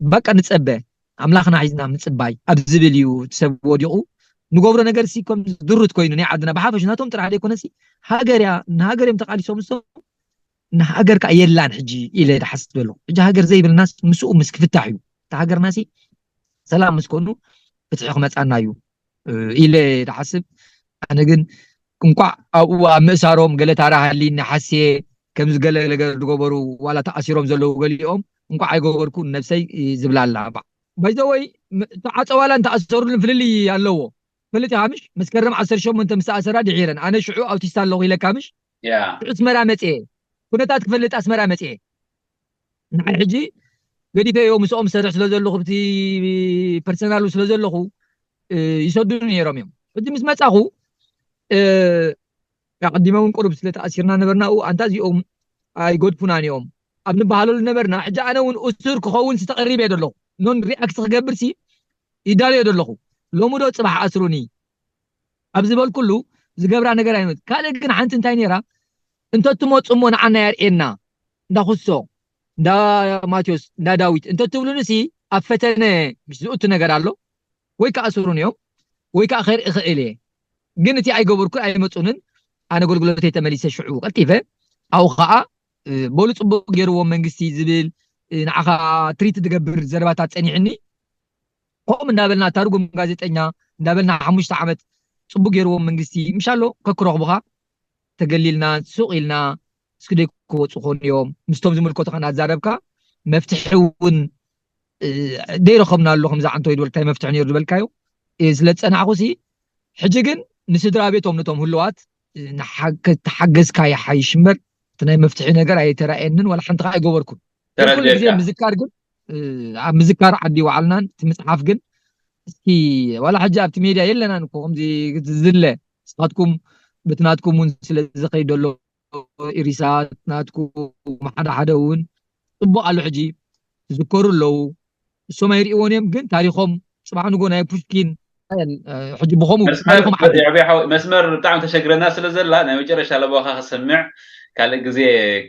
በቃ ንፀበ ኣምላኽና ሒዝና ምፅባይ ኣብ ዝብል እዩ እቲ ሰብ ወዲቑ ንገብሮ ነገር ሲ ከም ድሩት ኮይኑ ናይ ዓድና ብሓፈሽ ናቶም ጥራሕ ዘይኮነሲ ሃገር እያ ንሃገር እዮም ተቃሊሶም ንሶም ንሃገር ከዓ የላን ሕጂ ኢለ ዝሓስብ ዘሎ ሕጂ ሃገር ዘይብልናስ ምስኡ ምስ ክፍታሕ እዩ እቲ ሃገርና ሲ ሰላም ምስ ኮኑ ፍትሒ ክመፃና እዩ ኢለ ዝሓስብ ኣነ ግን እንቋዕ ኣብኡ ኣብ ምእሳሮም ገለ ታራ ሃሊኒ ሓስየ ከምዚ ገለ ነገር ዝገበሩ ዋላ ተኣሲሮም ዘለዉ ገሊኦም እንቋዕ ኣይገበርኩ ነብሰይ ዝብላ ኣላ ባይዘወይ ተዓፀዋላ እንተኣሰሩልን ፍልልይ ኣለዎ ፈልጥ ኢኻ ምሽ መስከረም ዓሰርተ ሸሞንተ ምስ ተኣሰራ ድሒረን ኣነ ሽዑ ኣውቲስታ ኣለኹ ኢለካ ምሽ ሽዑ ኣስመራ መፅየ ኩነታት ክፈልጥ ኣስመራ መፅየ ንዓይ ሕጂ ገዲፈዮ ምስኦም ዝሰርሕ ስለ ዘለኹ ብቲ ፐርሰናሉ ስለ ዘለኹ ይሰዱኒ ነይሮም እዮም ሕጂ ምስ መፃኹ ኣቐዲመ እውን ቁሩብ ስለ ተኣሲርና ነበርና ኣንታ እዚኦም ኣይገድፉናን እዮም ኣብ ንበሃለሉ ነበርና ሕጂ ኣነ እውን እሱር ክኸውን ዝተቐሪብ እየ ዘለኹ ኖን ሪኣክት ክገብር ሲ ይዳልዮ ዘለኹ ሎሚ ዶ ፅባሕ ኣስሩኒ ኣብ ዝበልኩሉ ዝገብራ ነገር ኣይነት ካልእ ግን ሓንቲ እንታይ ነይራ እንተትመፁ እሞ ንዓና የርእየና እንዳ ኩሶ እንዳ ማቴዎስ እንዳ ዳዊት እንተትብሉንሲ ኣብ ፈተነ ምሽ ዝእቱ ነገር ኣሎ ወይ ከዓ ስሩን እዮም ወይ ከዓ ከርኢ ክእል እየ ግን እቲ ኣይገበርኩ ኣይመፁንን ኣነ ኣገልግሎተይ ተመሊሰ ሽዑ ቀልጢፈ ኣብኡ ከዓ በሉ ፅቡቅ ገይርዎም መንግስቲ ዝብል ንዓኻ ትሪት ዝገብር ዘረባታት ፀኒዕኒ ከምኡ እንዳበልና ታርጉም ጋዜጠኛ እንዳበልና ሓሙሽተ ዓመት ፅቡቅ ገይርዎም መንግስቲ ምሻሎ ከክረኽቡኻ ተገሊልና ሱቅ ኢልና እስክደይ ክወፁ ኮኑ እዮም ምስቶም ዝምልከቱ ከናዛረብካ መፍትሒ እውን ዘይረኸብና ኣሎ ከምዚ ዓንቶ ይድበልካ መፍትሒ ነይሩ ዝበልካዮ ስለ ዝፀናዕኩ ሲ ሕጂ ግን ንስድራ ቤቶም ነቶም ህልዋት ተሓገዝካ ይሓይሽ እምበር እቲ ናይ መፍትሒ ነገር ኣይተራእየንን ዋላ ሓንቲ ከዓ ኣይገበርኩን ኩሉ ግዜ ምዝካር ግን ኣብ ምዝካር ዓዲ ይወዓልናን እቲ ምፅሓፍ ግን እስኪ ዋላ ሕጂ ኣብቲ ሜድያ የለናን እኮ ከምዚ ዝዝለ ንስኻትኩም ብትናትኩም እውን ስለ ዝኸይድ ዘሎ ኢሪሳት ናትኩም ሓደ ሓደ እውን ፅቡቅ ኣሎ ሕጂ ዝዝከሩ ኣለዉ እሶም ኣይርእዎን እዮም ግን ታሪኮም ፅባሕ ንጎ ናይ ፑሽኪን ሕጂ ብኸምኡ መስመር ብጣዕሚ ተሸግረና ስለ ዘላ ናይ መጨረሻ ለቦካ ክሰምዕ ካልእ ግዜ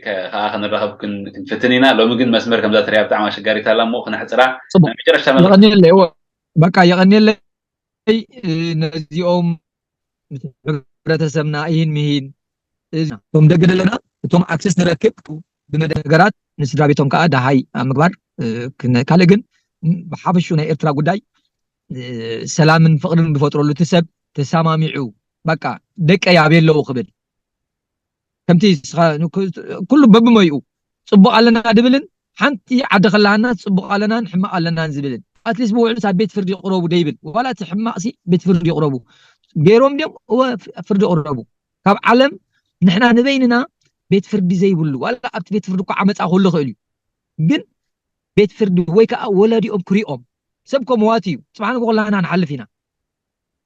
ከዓ ክንራኸብ ክንፍትን ኢና ሎሚ ግን መስመር ከምዛ ትሪያ ብጣዕሚ ኣሸጋሪት ኣላ እሞ ክነሕፅራ ናይ መጨረሻ በቃ የቐኒየለይ ነዚኦም ምስ ሕብረተሰብና ይህን ምሂን እቶም ደገ ዘለና እቶም ኣክሰስ ንረክብ ብመደ ነገራት ንስድራ ቤቶም ከዓ ደሃይ ኣብ ምግባር ካልእ ግን ብሓፈሹ ናይ ኤርትራ ጉዳይ ሰላምን ፍቅርን ዝፈጥረሉ እቲ ሰብ ተሰማሚዑ በቃ ደቀይ ኣበይ ኣለዉ ክብል ከምቲ ኩሉ በብመይኡ ፅቡቅ ኣለና ድብልን ሓንቲ ዓዲ ከላሃና ፅቡቅ ኣለናን ሕማቅ ኣለናን ዝብልን ኣትሊስት ብውዕሉስ ኣብ ቤት ፍርዲ ይቅረቡ ደይብል ዋላ እቲ ሕማቅሲ ቤት ፍርዲ ይቅረቡ ገይሮም ድዮም እወ ፍርዲ ይቅረቡ ካብ ዓለም ንሕና ንበይንና ቤት ፍርዲ ዘይብሉ፣ ዋላ ኣብቲ ቤት ፍርዲ እኮ ዓመፃ ክህሉ ይኽእል እዩ። ግን ቤት ፍርዲ ወይ ከዓ ወላዲኦም ክሪኦም፣ ሰብ እኮ መዋቲ እዩ። ፅባሕ ንግሆ ኩላህና ንሓልፍ ኢና።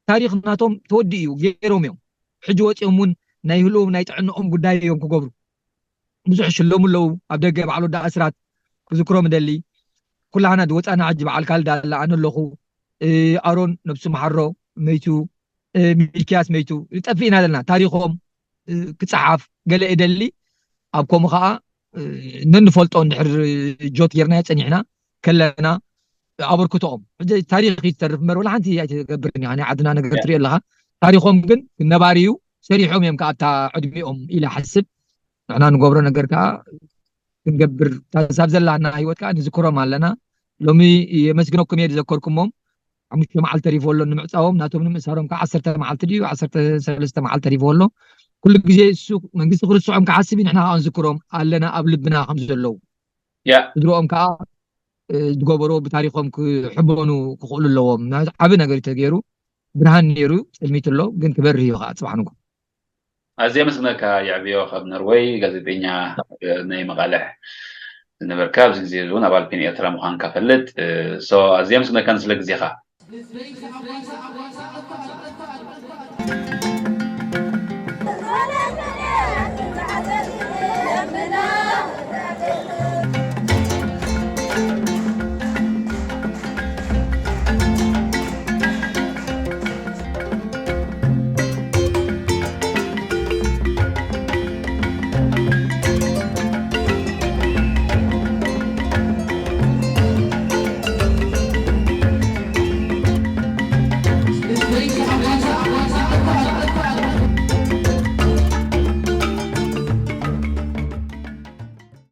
ታሪኽ ናቶም ተወዲኡ እዩ፣ ገይሮም እዮም። ሕጂ ወፂኦም እውን ናይ ህልዎም ናይ ጥዕንኦም ጉዳይ እዮም ክገብሩ። ብዙሕ ይሽለሙ ኣለዉ። ኣብ ደገ በዓል ወዲ ኣስራት ክዝክሮም እደሊ። ኩላህና ዝወፃና ሕጂ በዓል ካልድ ኣለ፣ ኣነ ኣለኹ። ኣሮን ነብሱ መሓሮ መይቱ፣ ሚልኪያስ መይቱ፣ ጠፊእና ዘለና። ታሪኾም ክፀሓፍ ገለ እደሊ። ኣብ ከምኡ ከዓ ነንፈልጦ እንድሕር ጆት ጌርና ፀኒሕና ከለና ኣበርክቶኦም፣ ሕጂ ታሪኽ እዩ ዝተርፍ እምበር ወላ ሓንቲ ኣይትገብርን እያ። ናይ ዓድና ነገር ትሪኦ ኣለኻ። ታሪኾም ግን ነባሪ እዩ። ሰሪሖም እዮም ከዓ ኣብታ ዕድሚኦም ኢለ ሓስብ። ንሕና ንገብሮ ነገር ከዓ ክንገብር፣ ታሳብ ዘላና ህይወት ከዓ ንዝክሮም ኣለና። ሎሚ የመስግነኩም እየ ዝዘከርኩሞም። ሓሙሽተ መዓልቲ ተሪፎ ኣሎ ንምዕፃዎም፣ ናቶም ንምእሳሮም ከዓ ዓሰርተ መዓልቲ ድዩ ዓሰርተ ሰለስተ መዓልቲ ተሪፎ ኣሎ። ኩሉ ግዜ እሱ መንግስቲ ክርስዖም ክሓስብ እዩ፣ ንሕና ከዓ ንዝክሮም ኣለና ኣብ ልብና ከም ዘለዉ። ያ ስድሮኦም ከዓ ዝገበሮ ብታሪኾም ክሕበኑ ክኽእሉ ኣለዎም። ዓብ ነገር ተገይሩ፣ ብርሃን ነይሩ፣ ፅልሚት ኣሎ ግን ክበርህ እዩ ከዓ ፅባሕ ንግሆ። ኣዝየ ኣመስግነካ የዕብዮ ካብ ኖርወይ ጋዜጠኛ ናይ መቓልሕ ዝነበርካ ኣብዚ ግዜ እውን ኣባል ፒን ኤርትራ ምዃንካ ፈልጥ። ሶ ኣዝየ ኣመስግነካ ንስለ ግዜኻ።